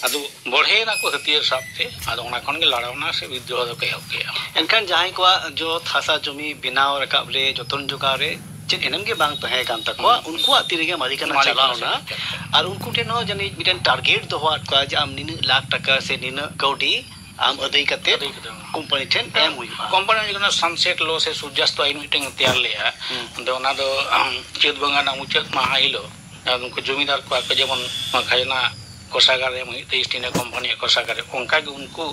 ᱟᱫᱚ ᱵᱚᱲᱦᱮᱭᱮᱱᱟ ᱠᱚ ᱦᱟᱹᱛᱭᱟᱹᱨ ᱥᱟᱵ ᱛᱮ, ᱟᱫᱚ ᱚᱱᱟ ᱠᱷᱚᱱ ᱜᱮ ᱞᱟᱲᱟᱣᱱᱟ ᱥᱮ ᱵᱤᱫᱽᱫᱨᱳᱦᱚ ᱫᱚᱠᱚ ᱮᱦᱚᱵ ᱠᱮᱜᱼᱟ᱾ ᱮᱱᱠᱷᱟᱱ ᱡᱟᱦᱟᱸᱭ ᱠᱚᱣᱟᱜ ᱡᱚᱛ ᱦᱟᱥᱟ ᱡᱚᱢᱤ ᱵᱮᱱᱟᱣ ᱨᱟᱠᱟᱵ ᱨᱮ, ᱡᱚᱛᱚᱱ ᱡᱚᱜᱟᱣ ᱨᱮ ᱪᱮᱫ ᱮᱱᱮᱢ ᱜᱮ ᱵᱟᱝ ᱛᱟᱦᱮᱸ ᱠᱟᱱ ᱛᱟᱠᱚᱣᱟ, ᱦᱩᱸ᱾ ᱩᱱᱠᱩᱣᱟᱜ ᱛᱤ ᱨᱮᱜᱮ ᱢᱟᱹᱞᱤᱠᱟᱱᱟ ᱢᱟᱹᱞᱤᱠᱟᱱᱟ ᱪᱟᱞᱟᱣ ᱮᱱᱟ᱾ ᱥᱮ ᱪᱮᱫ? ᱟᱨ ᱩᱱᱠᱩ ᱴᱷᱮᱱ ᱦᱚᱸ ᱡᱟᱹᱱᱤᱡ ᱢᱤᱫᱴᱮᱱ ᱴᱟᱨᱜᱮᱴ ᱫᱚᱦᱚᱣᱟᱫ ᱠᱚᱣᱟ ᱡᱮ ᱟᱢ ᱱᱤᱱᱟᱹᱜ ᱞᱟᱠᱷ ᱴᱟᱠᱟ ᱥᱮ ᱱᱤᱱᱟᱹᱜ ᱠᱟᱹᱣᱰᱤ ᱟᱢ ᱟᱹᱫᱟᱹᱭ ᱠᱟᱛᱮ ᱟᱹᱫᱟᱹᱭ ᱠᱟᱛᱮ᱾ ᱠᱳᱢᱯᱟᱱᱤ ᱴᱷᱮᱱ ᱮᱢ ᱦᱩᱭᱩᱜᱼᱟ᱾ ᱠᱳᱢᱯᱟᱱᱤ ᱡᱚᱠᱷᱚᱱ ᱥᱟᱱᱥᱮᱴ ᱞᱚ ᱥᱮ ᱥᱩᱨᱡᱟᱥᱛᱚ ᱟᱭᱤᱱ ᱢᱤᱫᱴᱮᱱ ᱛᱮᱭᱟᱨ ᱞᱮᱜᱼᱟ, ᱦᱩᱸ᱾ ᱟᱫᱚ ᱚᱱᱟ ᱫᱚ, ᱟᱢ, ᱪᱟᱹᱛ ᱵᱚᱸᱜᱟ ᱨᱮᱱᱟᱜ ᱢᱩᱪᱟᱹᱫ ᱢᱟᱦᱟ ᱦᱤᱞᱳᱜ, ᱟᱨ ᱩᱱᱠᱩ ᱡᱚᱢᱤᱫᱟᱨ ᱠᱚᱣᱟᱜ ᱠᱚ ᱡᱮᱢᱚᱱ ᱱᱚᱣᱟ ᱠᱷᱟᱡᱽᱱᱟ ᱠᱳᱥᱟᱜᱟᱨ ᱨᱮ ᱮᱢ ᱦᱩᱭᱩᱜ ᱛᱮ, ᱤᱥᱴ ᱤᱱᱰᱤᱭᱟ ᱠᱳᱢᱯᱟᱱᱤᱭᱟᱜ ᱠᱳᱥᱟᱜᱟᱨ ᱨᱮ, ᱚᱱᱠᱟ ᱜᱮ ᱩᱱᱠᱩ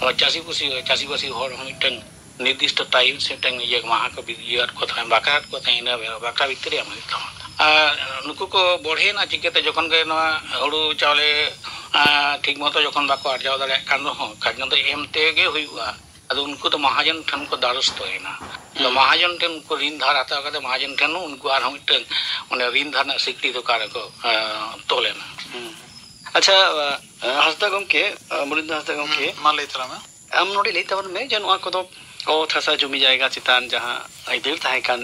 ᱱᱚᱣᱟ ᱪᱟᱹᱥᱤᱵᱟᱹᱥᱤ, ᱪᱟᱹᱥᱤᱵᱟᱹᱥᱤ ᱦᱚᱲ ᱦᱚᱸ ᱢᱤᱫᱴᱮᱱ ᱱᱤᱨᱫᱤᱥᱴᱚ ᱴᱟᱭᱤᱢ ᱥᱮ ᱢᱤᱫᱴᱮᱱ ᱤᱭᱟᱹ ᱢᱟᱦᱟ ᱠᱚ ᱵᱤ-, ᱤᱭᱟᱹ ᱠᱚ ᱛᱟᱦᱮᱸ, ᱵᱟᱠᱷᱨᱟ ᱠᱚ ᱛᱟᱦᱮᱸ, ᱤᱱᱟᱹ ᱵᱟᱠᱷᱨᱟ ᱵᱷᱤᱛᱤᱨ ᱨᱮ ᱮᱢ ᱦᱩᱭᱩᱜ ᱛᱟᱢᱟ᱾ ᱟᱨ ᱱᱩᱠᱩ ᱠᱚ ᱵᱚᱲᱦᱮᱱᱟ ᱪᱤᱠᱟᱹᱛᱮ? ᱡᱚᱠᱷᱚᱱ ᱜᱮ ᱱᱚᱣᱟ ᱦᱩᱲᱩ ᱪᱟᱣᱞᱮ, ᱟᱸ, ᱴᱷᱤᱠ ᱢᱚᱛᱚ ᱡᱚᱠᱷᱚᱱ ᱵᱟᱠᱚ ᱟᱨᱡᱟᱣ ᱫᱟᱲᱮᱭᱟᱜ ᱠᱟᱱ ᱨᱮᱦᱚᱸ, ᱠᱷᱟᱡᱽᱱᱟ ᱫᱚ ᱮᱢ ᱛᱮᱜᱮ ᱦᱩᱭᱩᱜᱼᱟ᱾ ᱟᱫᱚ ᱩᱱᱠᱩ ᱫᱚ ᱢᱟᱦᱟᱡᱚᱱ ᱴᱷᱮᱱ ᱠᱚ ᱫᱟᱨᱚᱥᱛᱚᱭᱮᱱᱟ᱾ ᱟᱫᱚ ᱦᱩᱸ᱾ ᱢᱟᱦᱟᱡᱚᱱ ᱴᱷᱮᱱ ᱩᱱᱠᱩ ᱨᱤᱱ ᱫᱷᱟᱨ ᱦᱟᱛᱟᱣ ᱠᱟᱛᱮ ᱢᱟᱦᱟᱡᱚᱱ ᱴᱷᱮᱱ ᱦᱚᱸ ᱩᱱᱠᱩ ᱟᱨᱦᱚᱸ ᱢᱤᱫᱴᱟᱝ ᱚᱱᱮ ᱨᱤᱱ ᱫᱷᱟᱨ ᱨᱮᱱᱟᱜ ᱥᱤᱠᱲᱤ ᱫᱚᱠᱟᱱ ᱨᱮᱠᱚ, ᱟᱸ, ᱛᱚᱞᱮᱱᱟ᱾ ᱦᱩᱸ᱾ ᱟᱪᱪᱷᱟ, ᱟᱸ, ᱦᱟᱸᱥᱫᱟ ᱜᱚᱢᱠᱮ, ᱟᱸ, ᱢᱚᱱᱤᱱᱫᱨᱚ ᱦᱟᱸᱥᱫᱟ ᱜᱚᱢᱠᱮ, ᱦᱩᱸ, ᱢᱟ ᱞᱟᱹᱭ ᱛᱟᱞᱟᱝ ᱢᱮ᱾ ᱟᱢ ᱱᱚᱰᱮ ᱞᱟᱹᱭ ᱛᱟᱵᱚᱱ ᱢᱮ ᱡᱮ ᱱᱚᱣᱟ ᱠᱚᱫᱚ ᱚᱛ ᱦᱟᱥᱟ ᱡᱚᱢᱤ ᱡᱟᱭᱜᱟ ᱪᱮᱛᱟᱱ ᱡᱟᱦᱟᱸ ᱟᱹᱭᱫᱟᱹᱨ ᱛᱟᱦᱮᱸ ᱠᱟᱱ,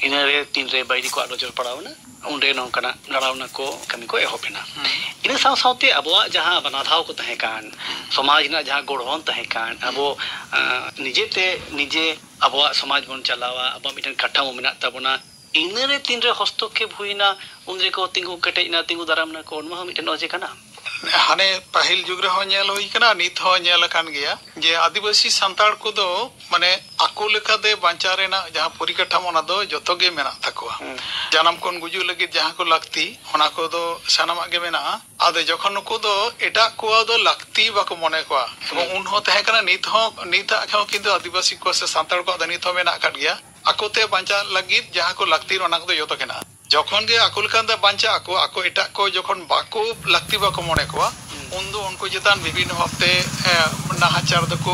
ᱤᱱᱟᱹᱨᱮ ᱛᱤᱱᱨᱮ ᱵᱟᱹᱭᱨᱤ ᱠᱚᱣᱟᱜ ᱱᱚᱡᱚᱨ ᱯᱟᱲᱟᱣ ᱮᱱᱟ, ᱩᱱᱨᱮ ᱱᱚᱝᱠᱟᱱᱟᱜ ᱞᱟᱲᱟᱣᱱᱟ ᱠᱚ ᱠᱟᱹᱢᱤ ᱠᱚ ᱮᱦᱚᱵ ᱮᱱᱟ᱾ ᱦᱩᱸ᱾ ᱤᱱᱟᱹ ᱥᱟᱶ ᱥᱟᱶᱛᱮ ᱟᱵᱚᱣᱟᱜ ᱡᱟᱦᱟᱸ ᱵᱟᱱᱟ ᱫᱷᱟᱣ ᱠᱚ ᱛᱟᱦᱮᱸ ᱠᱟᱱ, ᱥᱚᱢᱟᱡᱽ ᱨᱮᱱᱟᱜ ᱡᱟᱦᱟᱸ ᱜᱚᱲᱦᱚᱱ ᱛᱟᱦᱮᱸ ᱠᱟᱱ, ᱟᱵᱚ, ᱟᱸ, ᱱᱤᱡᱮᱛᱮ ᱱᱤᱡᱮ ᱟᱵᱚᱣᱟᱜ ᱥᱚᱢᱟᱡᱽ ᱵᱚᱱ ᱪᱟᱞᱟᱣᱟ, ᱟᱵᱚᱣᱟᱜ ᱢᱤᱫᱴᱮᱱ ᱠᱟᱴᱷᱟᱢᱳ ᱢᱮᱱᱟᱜ ᱛᱟᱵᱚᱱᱟ, ᱤᱱᱟᱹᱨᱮ ᱛᱤᱱᱨᱮ ᱦᱚᱥᱛᱚᱠᱠᱷᱮᱯ ᱦᱩᱭᱱᱟ, ᱩᱱᱨᱮᱠᱚ ᱛᱤᱸᱜᱩ ᱠᱮᱴᱮᱡ ᱮᱱᱟ, ᱛᱤᱸᱜᱩ ᱫᱟᱨᱟᱢ ᱱᱟᱠᱚ, ᱱᱚᱣᱟ ᱦᱚᱸ ᱢᱤᱫᱴᱮᱱ ᱚᱡᱮ ᱠᱟᱱᱟ᱾ ᱦᱟᱱᱮ ᱯᱟᱹᱦᱤᱞ ᱡᱩᱜᱽ ᱨᱮᱦᱚᱸ ᱧᱮᱞ ᱦᱩᱭ ᱠᱟᱱᱟ, ᱱᱤᱛ ᱦᱚᱸ ᱧᱮᱞ ᱟᱠᱟᱱ ᱜᱮᱭᱟ ᱡᱮ ᱟᱹᱫᱤᱵᱟᱹᱥᱤ ᱥᱟᱱᱛᱟᱲ ᱠᱚᱫᱚ ᱢᱟᱱᱮ ᱟᱠᱚ ᱞᱮᱠᱟᱛᱮ ᱵᱟᱧᱪᱟᱣ ᱨᱮᱱᱟᱜ ᱡᱟᱦᱟᱸ ᱯᱚᱨᱤᱠᱟᱴᱷᱟᱢᱳ, ᱚᱱᱟ ᱫᱚ ᱡᱚᱛᱚ ᱜᱮ ᱢᱮᱱᱟᱜ ᱛᱟᱠᱚᱣᱟ᱾ ᱦᱩᱸ᱾ ᱡᱟᱱᱟᱢ ᱠᱷᱚᱱ ᱜᱩᱡᱩᱜ ᱞᱟᱹᱜᱤᱫ ᱡᱟᱦᱟᱸ ᱠᱚ ᱞᱟᱹᱠᱛᱤ, ᱚᱱᱟ ᱠᱚᱫᱚ ᱥᱟᱱᱟᱢᱟᱜ ᱜᱮ ᱢᱮᱱᱟᱜᱼᱟ᱾ ᱟᱫᱚ ᱡᱚᱠᱷᱚᱱ ᱱᱩᱠᱩ ᱫᱚ ᱮᱴᱟᱜ ᱠᱚᱣᱟᱜ ᱫᱚ ᱞᱟᱹᱠᱛᱤ ᱵᱟᱠᱚ ᱢᱚᱱᱮ ᱠᱚᱣᱟ, ᱮᱵᱚᱝ ᱦᱩᱸ᱾ ᱩᱱ ᱦᱚᱸ ᱛᱟᱦᱮᱸ ᱠᱟᱱᱟ, ᱱᱤᱛ ᱦᱚᱸ, ᱱᱤᱛᱟᱜ ᱦᱚᱸ ᱠᱤᱱᱛᱩ ᱟᱹᱫᱤᱵᱟᱹᱥᱤ ᱠᱚ ᱥᱮ ᱥᱟᱱᱛᱟᱲ ᱠᱚᱣᱟᱜ ᱫᱚ ᱱᱤᱛ ᱦᱚᱸ ᱢᱮᱱᱟᱜ ᱟᱠᱟᱫ ᱜᱮᱭᱟ᱾ ᱟᱠᱚᱛᱮ ᱵᱟᱧᱪᱟᱜ ᱞᱟᱹᱜᱤᱫ ᱡᱟᱦᱟᱸ ᱠᱚ ᱞᱟᱹᱠᱛᱤ, ᱚᱱᱟ ᱠᱚᱫᱚ ᱡᱚᱛᱚ ᱜᱮ ᱦᱮᱱᱟᱜᱼᱟ᱾ ᱡᱚᱠᱷᱚᱱ ᱜᱮ ᱟᱠᱚ ᱞᱮᱠᱟᱱ ᱛᱮ ᱵᱟᱧᱪᱟᱜ ᱟᱠᱚ, ᱟᱠᱚ ᱮᱴᱟᱜ ᱠᱚ ᱡᱚᱠᱷᱚᱱ ᱵᱟᱠᱚ ᱞᱟᱹᱠᱛᱤ ᱵᱟᱠᱚ ᱢᱚᱱᱮ ᱠᱚᱣᱟ, ᱩᱱᱫᱚ ᱩᱱᱠᱩ ᱪᱮᱛᱟᱱ ᱵᱤᱵᱷᱤᱱᱱᱚ ᱵᱷᱟᱵᱛᱮ, ᱮ, ᱱᱟᱦᱟᱪᱟᱨ ᱫᱚᱠᱚ,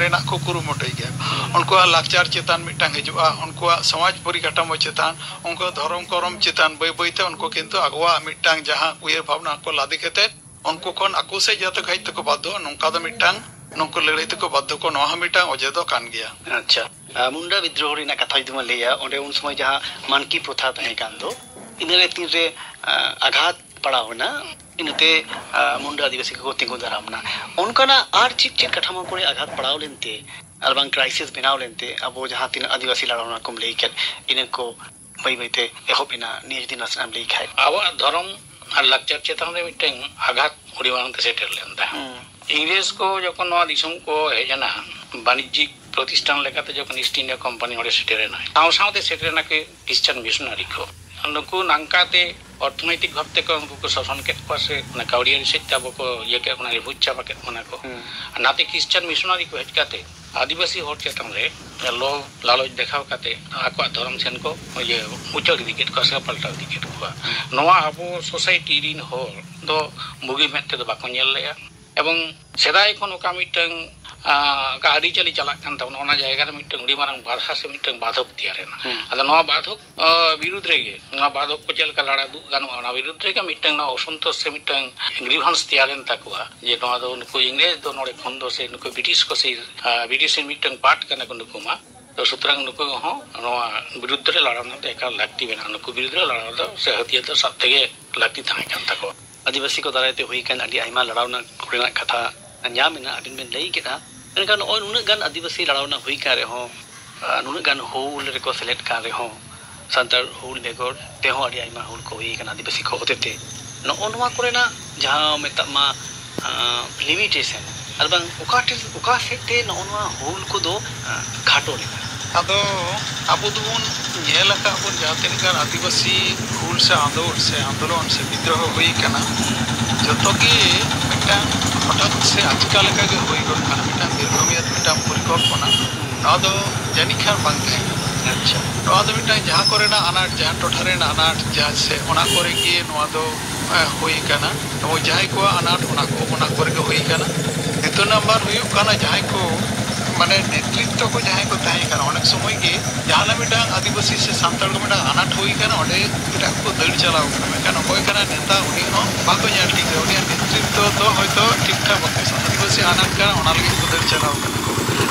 ᱨᱮᱱᱟᱜ ᱠᱚ ᱠᱩᱨᱩᱢᱩᱴᱩᱭ ᱜᱮᱭᱟ᱾ ᱩᱱᱠᱩᱣᱟᱜ ᱞᱟᱠᱪᱟᱨ ᱪᱮᱛᱟᱱ ᱢᱤᱫᱴᱟᱝ ᱦᱤᱡᱩᱜᱼᱟ, ᱩᱱᱠᱩᱣᱟᱜ ᱥᱚᱢᱟᱡᱽ ᱯᱚᱨᱤᱠᱟᱴᱷᱟᱢᱳ ᱪᱮᱛᱟᱱ, ᱩᱱᱠᱩᱣᱟᱜ ᱫᱷᱚᱨᱚᱢ ᱠᱚᱨᱚᱢ ᱪᱮᱛᱟᱱ ᱵᱟᱹᱭ ᱵᱟᱹᱭᱛᱮ ᱩᱱᱠᱩ ᱠᱤᱱᱛᱩ ᱟᱠᱚᱣᱟᱜ ᱢᱤᱫᱴᱟᱝ ᱡᱟᱦᱟᱸ ᱩᱭᱦᱟᱹᱨ ᱵᱷᱟᱵᱽᱱᱟ ᱠᱚ ᱞᱟᱫᱮ ᱠᱟᱛᱮ ᱩᱱᱠᱩ ᱠᱷᱚᱱ ᱟᱠᱚ ᱥᱮᱫ ᱡᱟᱛᱮ ᱠᱚ ᱦᱮᱡ ᱛᱮᱠᱚ ᱵᱟᱫᱽᱫᱷᱚ, ᱱᱚᱝᱠᱟ ᱫᱚ ᱢᱤᱫᱴᱟᱝ, ᱱᱩᱠᱩ ᱞᱟᱹᱲᱦᱟᱹᱭ ᱛᱮᱠᱚ ᱵᱟᱫᱽᱫᱷᱚ ᱠᱚ, ᱱᱚᱣᱟ ᱦᱚᱸ ᱢᱤᱫᱴᱟᱝ ᱚᱡᱮ ᱫᱚ ᱠᱟᱱ ᱜᱮᱭᱟ᱾ ᱟᱪᱪᱷᱟ, ᱟᱨ ᱢᱩᱱᱰᱟ ᱵᱤᱫᱽᱨᱳᱦᱚ ᱨᱮᱱᱟᱜ ᱠᱟᱛᱷᱟ ᱡᱩᱫᱤ ᱵᱚᱱ ᱞᱟᱹᱭᱟ, ᱚᱸᱰᱮ ᱩᱱ ᱥᱚᱢᱚᱭ ᱡᱟᱦᱟᱸ ᱢᱟᱱᱠᱤ ᱯᱨᱚᱛᱷᱟ ᱛᱟᱦᱮᱸ ᱠᱟᱱ ᱫᱚ, ᱤᱱᱟᱹᱨᱮ ᱛᱤᱱᱨᱮ, ᱟᱸ, ᱟᱜᱷᱟᱛ ᱯᱟᱲᱟᱣ ᱮᱱᱟ, ᱤᱱᱟᱹᱛᱮ, ᱟᱸ, ᱢᱩᱱᱰᱟ ᱟᱹᱫᱤᱵᱟᱹᱥᱤ ᱠᱚᱠᱚ ᱛᱤᱸᱜᱩ ᱫᱟᱨᱟᱢ ᱮᱱᱟ᱾ ᱚᱱᱠᱟᱱᱟᱜ ᱟᱨ ᱪᱮᱫ ᱪᱮᱫ ᱠᱟᱴᱷᱟᱢᱳ ᱠᱚᱨᱮ ᱟᱜᱷᱟᱛ ᱯᱟᱲᱟᱣ ᱞᱮᱱᱛᱮ ᱟᱨ ᱵᱟᱝ ᱠᱨᱟᱭᱥᱤᱥ ᱵᱮᱱᱟᱣ ᱞᱮᱱᱛᱮ ᱟᱵᱚ ᱡᱟᱦᱟᱸ ᱛᱤᱱᱟᱹᱜ ᱟᱹᱫᱤᱵᱟᱹᱥᱤ ᱞᱟᱲᱟᱣᱱᱟ ᱠᱚᱢ ᱞᱟᱹᱭ ᱠᱮᱫ, ᱤᱱᱟᱹ ᱠᱚ ᱵᱟᱹᱭ ᱵᱟᱹᱭᱛᱮ ᱮᱦᱚᱵ ᱮᱱᱟ, ᱱᱤᱭᱟᱹ ᱡᱩᱫᱤ ᱱᱟᱥᱮᱱᱟᱜ ᱮᱢ ᱞᱟᱹᱭ ᱠᱷᱟᱡ? ᱟᱵᱚᱣᱟᱜ ᱫᱷᱚᱨᱚᱢ ᱟᱨ ᱞᱟᱠᱪᱟᱨ ᱪᱮᱛᱟᱱ ᱨᱮ ᱢᱤᱫᱴᱟᱝ ᱟᱜᱷᱟᱛ ᱟᱹᱰᱤ ᱢᱟᱨᱟᱝ ᱛᱮ ᱥᱮᱴᱮᱨ ᱞᱮᱱ ᱛᱟᱦᱮᱸᱫ᱾ ᱦᱩᱸ᱾ ᱤᱝᱨᱮᱡᱽ ᱠᱚ ᱡᱚᱠᱷᱚᱱ ᱱᱚᱣᱟ ᱫᱤᱥᱚᱢ ᱠᱚ ᱦᱮᱡ ᱮᱱᱟ, ᱵᱟᱱᱤᱡᱽᱡᱤᱠ ᱯᱨᱚᱛᱤᱥᱴᱷᱟᱱ ᱞᱮᱠᱟᱛᱮ ᱡᱚᱠᱷᱚᱱ ᱤᱥᱴ ᱤᱱᱰᱤᱭᱟ ᱠᱳᱢᱯᱟᱱᱤ ᱚᱸᱰᱮ ᱥᱮᱴᱮᱨ ᱮᱱᱟ, ᱥᱟᱶ ᱥᱟᱶᱛᱮ ᱥᱮᱴᱮᱨ ᱮᱱᱟ ᱠᱤ ᱠᱷᱨᱤᱥᱪᱟᱱ ᱢᱤᱥᱚᱱᱟᱨᱤ ᱠᱚ᱾ ᱱᱩᱠᱩ ᱱᱚᱝᱠᱟ ᱛᱮ ᱚᱨᱛᱷᱚᱱᱳᱭᱛᱤᱠ ᱵᱷᱟᱵ ᱛᱮᱠᱚ ᱩᱱᱠᱩ ᱠᱚ ᱥᱟᱥᱚᱱ ᱠᱮᱫ ᱠᱚᱣᱟ ᱥᱮ ᱚᱱᱟ ᱠᱟᱹᱣᱰᱤ ᱟᱹᱨᱤ ᱥᱮᱫ ᱛᱮ ᱟᱵᱚ ᱠᱚ ᱤᱭᱟᱹ ᱠᱮᱫ ᱵᱚᱱᱟ, ᱨᱤᱯᱩᱡ ᱪᱟᱵᱟ ᱠᱮᱫ ᱵᱚᱱᱟ ᱠᱚ᱾ ᱦᱩᱸ᱾ ᱚᱱᱟᱛᱮ ᱠᱷᱨᱤᱥᱪᱟᱱ ᱢᱤᱥᱚᱱᱟᱨᱤ ᱠᱚ ᱦᱮᱡ ᱠᱟᱛᱮ ᱟᱹᱫᱤᱵᱟᱹᱥᱤ ᱦᱚᱲ ᱪᱮᱛᱟᱱ ᱨᱮ ᱞᱳᱵᱷ ᱞᱟᱞᱚᱪ ᱫᱮᱠᱷᱟᱣ ᱠᱟᱛᱮ ᱟᱠᱚᱣᱟᱜ ᱫᱷᱚᱨᱚᱢ ᱥᱮᱱ ᱠᱚ ᱤᱭᱟᱹ ᱩᱪᱟᱹᱲ ᱤᱫᱤ ᱠᱮᱫ ᱠᱚᱣᱟ ᱥᱮ ᱯᱟᱞᱴᱟᱣ ᱤᱫᱤ ᱠᱮᱫ ᱠᱚᱣᱟ᱾ ᱱᱚᱣᱟ ᱟᱵᱚ ᱥᱳᱥᱟᱭᱴᱤ ᱨᱤᱱ ᱦᱚᱲ ᱫᱚ ᱵᱩᱜᱤ ᱢᱮᱫ ᱛᱮᱫᱚ ᱵᱟᱠᱚ ᱧᱮᱞ ᱞᱮᱜᱼᱟ᱾ ᱮᱵᱚᱝ ᱥᱮᱫᱟᱭ ᱠᱷᱚᱱ ᱚᱠᱟ ᱢᱤᱫᱴᱟᱝ, ᱟᱸ, ᱚᱠᱟ ᱟᱹᱨᱤᱪᱟᱹᱞᱤ ᱪᱟᱞᱟᱜ ᱠᱟᱱ ᱛᱟᱵᱚᱱᱟ, ᱚᱱᱟ ᱡᱟᱭᱜᱟ ᱨᱮ ᱢᱤᱫᱴᱟᱝ ᱟᱹᱰᱤ ᱢᱟᱨᱟᱝ ᱵᱟᱫᱷᱟ ᱥᱮ ᱢᱤᱫᱴᱟᱝ ᱵᱟᱫᱷᱚᱠ ᱛᱮᱭᱟᱨ ᱮᱱᱟ᱾ ᱦᱩᱸ᱾ ᱟᱫᱚ ᱱᱚᱣᱟ ᱵᱟᱫᱷᱚᱠ, ᱟᱸ, ᱵᱤᱨᱩᱫᱽ ᱨᱮᱜᱮ, ᱱᱚᱣᱟ ᱵᱟᱫᱷᱚᱠ ᱠᱚ ᱪᱮᱫ ᱞᱮᱠᱟ ᱞᱟᱲᱟ ᱫᱩᱜ ᱜᱟᱱᱚᱜᱼᱟ, ᱚᱱᱟ ᱵᱤᱨᱩᱫᱽ ᱨᱮᱜᱮ ᱢᱤᱫᱴᱟᱝ ᱱᱚᱣᱟ ᱚᱥᱚᱱᱛᱳᱥ ᱥᱮ ᱢᱤᱫᱴᱟᱝ ᱜᱨᱤᱵᱷᱟᱱᱥ ᱛᱮᱭᱟᱨ ᱮᱱ ᱛᱟᱠᱚᱣᱟ, ᱡᱮ ᱱᱚᱣᱟ ᱫᱚ ᱱᱩᱠᱩ ᱤᱝᱨᱮᱡᱽ ᱫᱚ ᱱᱚᱰᱮ ᱠᱷᱚᱱ ᱫᱚ ᱥᱮ ᱱᱩᱠᱩ ᱵᱨᱤᱴᱤᱥ ᱠᱚ ᱥᱮ, ᱟᱸ, ᱵᱨᱤᱴᱤᱥ ᱨᱮᱱ ᱢᱤᱫᱴᱟᱝ ᱯᱟᱨᱴ ᱠᱟᱱᱟ ᱠᱚ ᱱᱩᱠᱩ ᱢᱟ᱾ ᱛᱚ ᱥᱩᱛᱚᱨᱟᱝ ᱱᱩᱠᱩ ᱦᱚᱸ ᱱᱚᱣᱟ ᱵᱤᱨᱩᱫᱽ ᱨᱮ ᱞᱟᱲᱟᱣ ᱨᱮᱱᱟᱜ ᱫᱚ ᱮᱠᱟᱞ ᱞᱟᱹᱠᱛᱤ ᱢᱮᱱᱟᱜᱼᱟ᱾ ᱱᱩᱠᱩ ᱵᱤᱨᱩᱫᱽ ᱨᱮ ᱞᱟᱲᱟᱣ ᱫᱚ ᱥᱮ ᱦᱟᱹᱛᱭᱟᱹᱨ ᱫᱚ ᱥᱟᱵ ᱛᱮᱜᱮ ᱞᱟᱹᱠᱛᱤ ᱛᱟᱦᱮᱸ ᱠᱟᱱ ᱛᱟᱠᱚᱣᱟ᱾ ᱟᱹᱫᱤᱵᱟᱹᱥᱤ ᱠᱚ ᱫᱟᱨᱟᱭ ᱛᱮ ᱦᱩᱭ ᱟᱠᱟᱱ ᱟᱹᱰᱤ ᱟᱭᱢᱟ ᱞᱟᱲᱟᱣᱱᱟ ᱠᱚᱨᱮᱱᱟᱜ ᱠᱟᱛᱷᱟ ᱧᱟᱢ ᱮᱱᱟ, ᱟᱹᱵᱤᱱ ᱵᱤᱱ ᱞᱟᱹᱭ ᱠᱮᱫᱼᱟ᱾ ᱢᱮᱱᱠᱷᱟᱱ ᱱᱚᱜᱼᱚᱭ ᱱᱩᱱᱟᱹᱜ ᱜᱟᱱ ᱟᱹᱫᱤᱵᱟᱹᱥᱤ ᱞᱟᱲᱟᱣᱱᱟ ᱦᱩᱭ ᱟᱠᱟᱱ ᱨᱮᱦᱚᱸ, ᱟᱨ ᱱᱩᱱᱟᱹᱜ ᱜᱟᱱ ᱦᱩᱞ ᱨᱮᱠᱚ ᱥᱮᱞᱮᱫ ᱠᱟᱱ ᱨᱮᱦᱚᱸ, ᱥᱟᱱᱛᱟᱲ ᱦᱩᱞ ᱵᱮᱜᱚᱨ ᱛᱮᱦᱚᱸ ᱟᱹᱰᱤ ᱟᱭᱢᱟ ᱦᱩᱞ ᱠᱚ ᱦᱩᱭ ᱟᱠᱟᱱᱟ ᱟᱹᱫᱤᱵᱟᱹᱥᱤ ᱠᱚ ᱦᱚᱛᱮᱛᱮ᱾ ᱱᱚᱜᱼᱚ ᱱᱚᱣᱟ ᱠᱚᱨᱮᱱᱟᱜ ᱡᱟᱦᱟᱸ ᱢᱮᱛᱟᱜ ᱢᱟ, ᱟᱸ, ᱞᱤᱢᱤᱴᱮᱥᱚᱱ ᱟᱨ ᱵᱟᱝ ᱚᱠᱟ ᱴᱷᱮᱱ, ᱚᱠᱟ ᱥᱮᱫ ᱛᱮ ᱱᱚᱜᱼᱚ ᱱᱚᱣᱟ ᱦᱩᱞ ᱠᱚᱫᱚ, ᱟᱸ, ᱠᱷᱟᱴᱚ ᱞᱮᱱᱟ? ᱟᱫᱚ ᱟᱵᱚ ᱫᱚᱵᱚᱱ ᱧᱮᱞ ᱟᱠᱟᱫ ᱵᱚᱱ ᱡᱟᱦᱟᱸ ᱛᱤᱱᱟᱹᱜ ᱜᱟᱱ ᱟᱹᱫᱤᱵᱟᱹᱥᱤ ᱦᱩᱞ ᱥᱮ ᱟᱸᱫᱳᱲ ᱥᱮ ᱟᱱᱫᱳᱞᱚᱱ ᱥᱮ ᱵᱤᱫᱽᱨᱳᱦᱚ ᱦᱩᱭ ᱟᱠᱟᱱᱟ, ᱡᱚᱛᱚ ᱜᱮ ᱢᱤᱫᱴᱟᱝ ᱦᱚᱴᱟᱛ ᱥᱮ ᱟᱪᱠᱟ ᱞᱮᱠᱟ ᱜᱮ ᱦᱩᱭ ᱜᱚᱫ ᱠᱟᱱᱟ, ᱢᱤᱫᱴᱟᱝ ᱫᱤᱨᱜᱷᱚᱢᱮᱭᱟᱫ ᱢᱤᱫᱴᱟᱝ ᱯᱚᱨᱤᱠᱚᱞᱯᱚᱱᱟ᱾ ᱱᱚᱣᱟ ᱫᱚ ᱡᱟᱹᱱᱤᱡ ᱠᱷᱟᱱ ᱵᱟᱝ ᱛᱟᱦᱮᱸ ᱠᱟᱱᱟ᱾ ᱱᱚᱣᱟ ᱫᱚ ᱢᱤᱫᱴᱟᱝ ᱡᱟᱦᱟᱸ ᱠᱚᱨᱮᱱᱟᱜ ᱟᱱᱟᱴ, ᱡᱟᱦᱟᱸ ᱴᱚᱴᱷᱟ ᱨᱮᱱᱟᱜ ᱟᱱᱟᱴ, ᱡᱟᱦᱟᱸ ᱥᱮ ᱚᱱᱟ ᱠᱚᱨᱮ ᱜᱮ ᱱᱚᱣᱟ ᱫᱚ, ᱮ, ᱦᱩᱭ ᱟᱠᱟᱱᱟ᱾ ᱮᱵᱚᱝ ᱡᱟᱦᱟᱸᱭ ᱠᱚᱣᱟᱜ ᱟᱱᱟᱴ, ᱚᱱᱟ ᱠᱚ, ᱚᱱᱟ ᱠᱚᱨᱮ ᱜᱮ ᱦᱩᱭ ᱟᱠᱟᱱᱟ᱾ ᱫᱤᱛᱤᱭᱚ ᱱᱟᱢᱵᱟᱨ ᱦᱩᱭᱩᱜ ᱠᱟᱱᱟ, ᱡᱟᱦᱟᱸᱭ ᱠᱚ, ᱢᱟᱱᱮ, ᱱᱮᱛᱨᱤᱛᱵ ᱠᱚ ᱡᱟᱦᱟᱸᱭ ᱠᱚ ᱛᱟᱦᱮᱸ ᱠᱟᱱᱟ, ᱚᱱᱮᱠ ᱥᱚᱢᱚᱭ ᱜᱮ ᱡᱟᱦᱟᱸ ᱢᱤᱫᱴᱟᱝ ᱟᱹᱫᱤᱵᱟᱹᱥᱤ ᱥᱮ ᱥᱟᱱᱛᱟᱲ ᱠᱚ ᱢᱤᱫᱴᱟᱝ ᱟᱱᱟᱴ ᱦᱩᱭ ᱟᱠᱟᱱᱟ, ᱚᱸᱰᱮ ᱮᱴᱟᱜ ᱠᱚ ᱫᱟᱹᱲ ᱪᱟᱞᱟᱣ ᱟᱠᱟᱱᱟ᱾ ᱢᱮᱱᱠᱷᱟᱱ ᱚᱠᱚᱭ ᱠᱟᱱᱟ ᱱᱮᱛᱟ, ᱩᱱᱤ ᱦᱚᱸ ᱵᱟᱠᱚ ᱧᱮᱞ ᱴᱷᱤᱠ ᱠᱟᱫᱟ᱾ ᱩᱱᱤᱭᱟᱜ ᱱᱮᱛᱨᱤᱛᱵ ᱫᱚ ᱦᱚᱭᱛᱳ ᱴᱷᱤᱠ ᱴᱷᱟᱠ ᱵᱟᱠᱚ ᱥᱟᱵ᱾ ᱟᱹᱫᱤᱵᱟᱹᱥᱤ ᱟᱱᱟᱴ ᱠᱟᱱᱟ, ᱚᱱᱟ ᱞᱟᱹᱜᱤᱫ ᱠᱚ ᱫᱟᱹᱲ ᱪᱟᱞᱟᱣ ᱟᱠᱟᱱᱟ ᱠᱚ᱾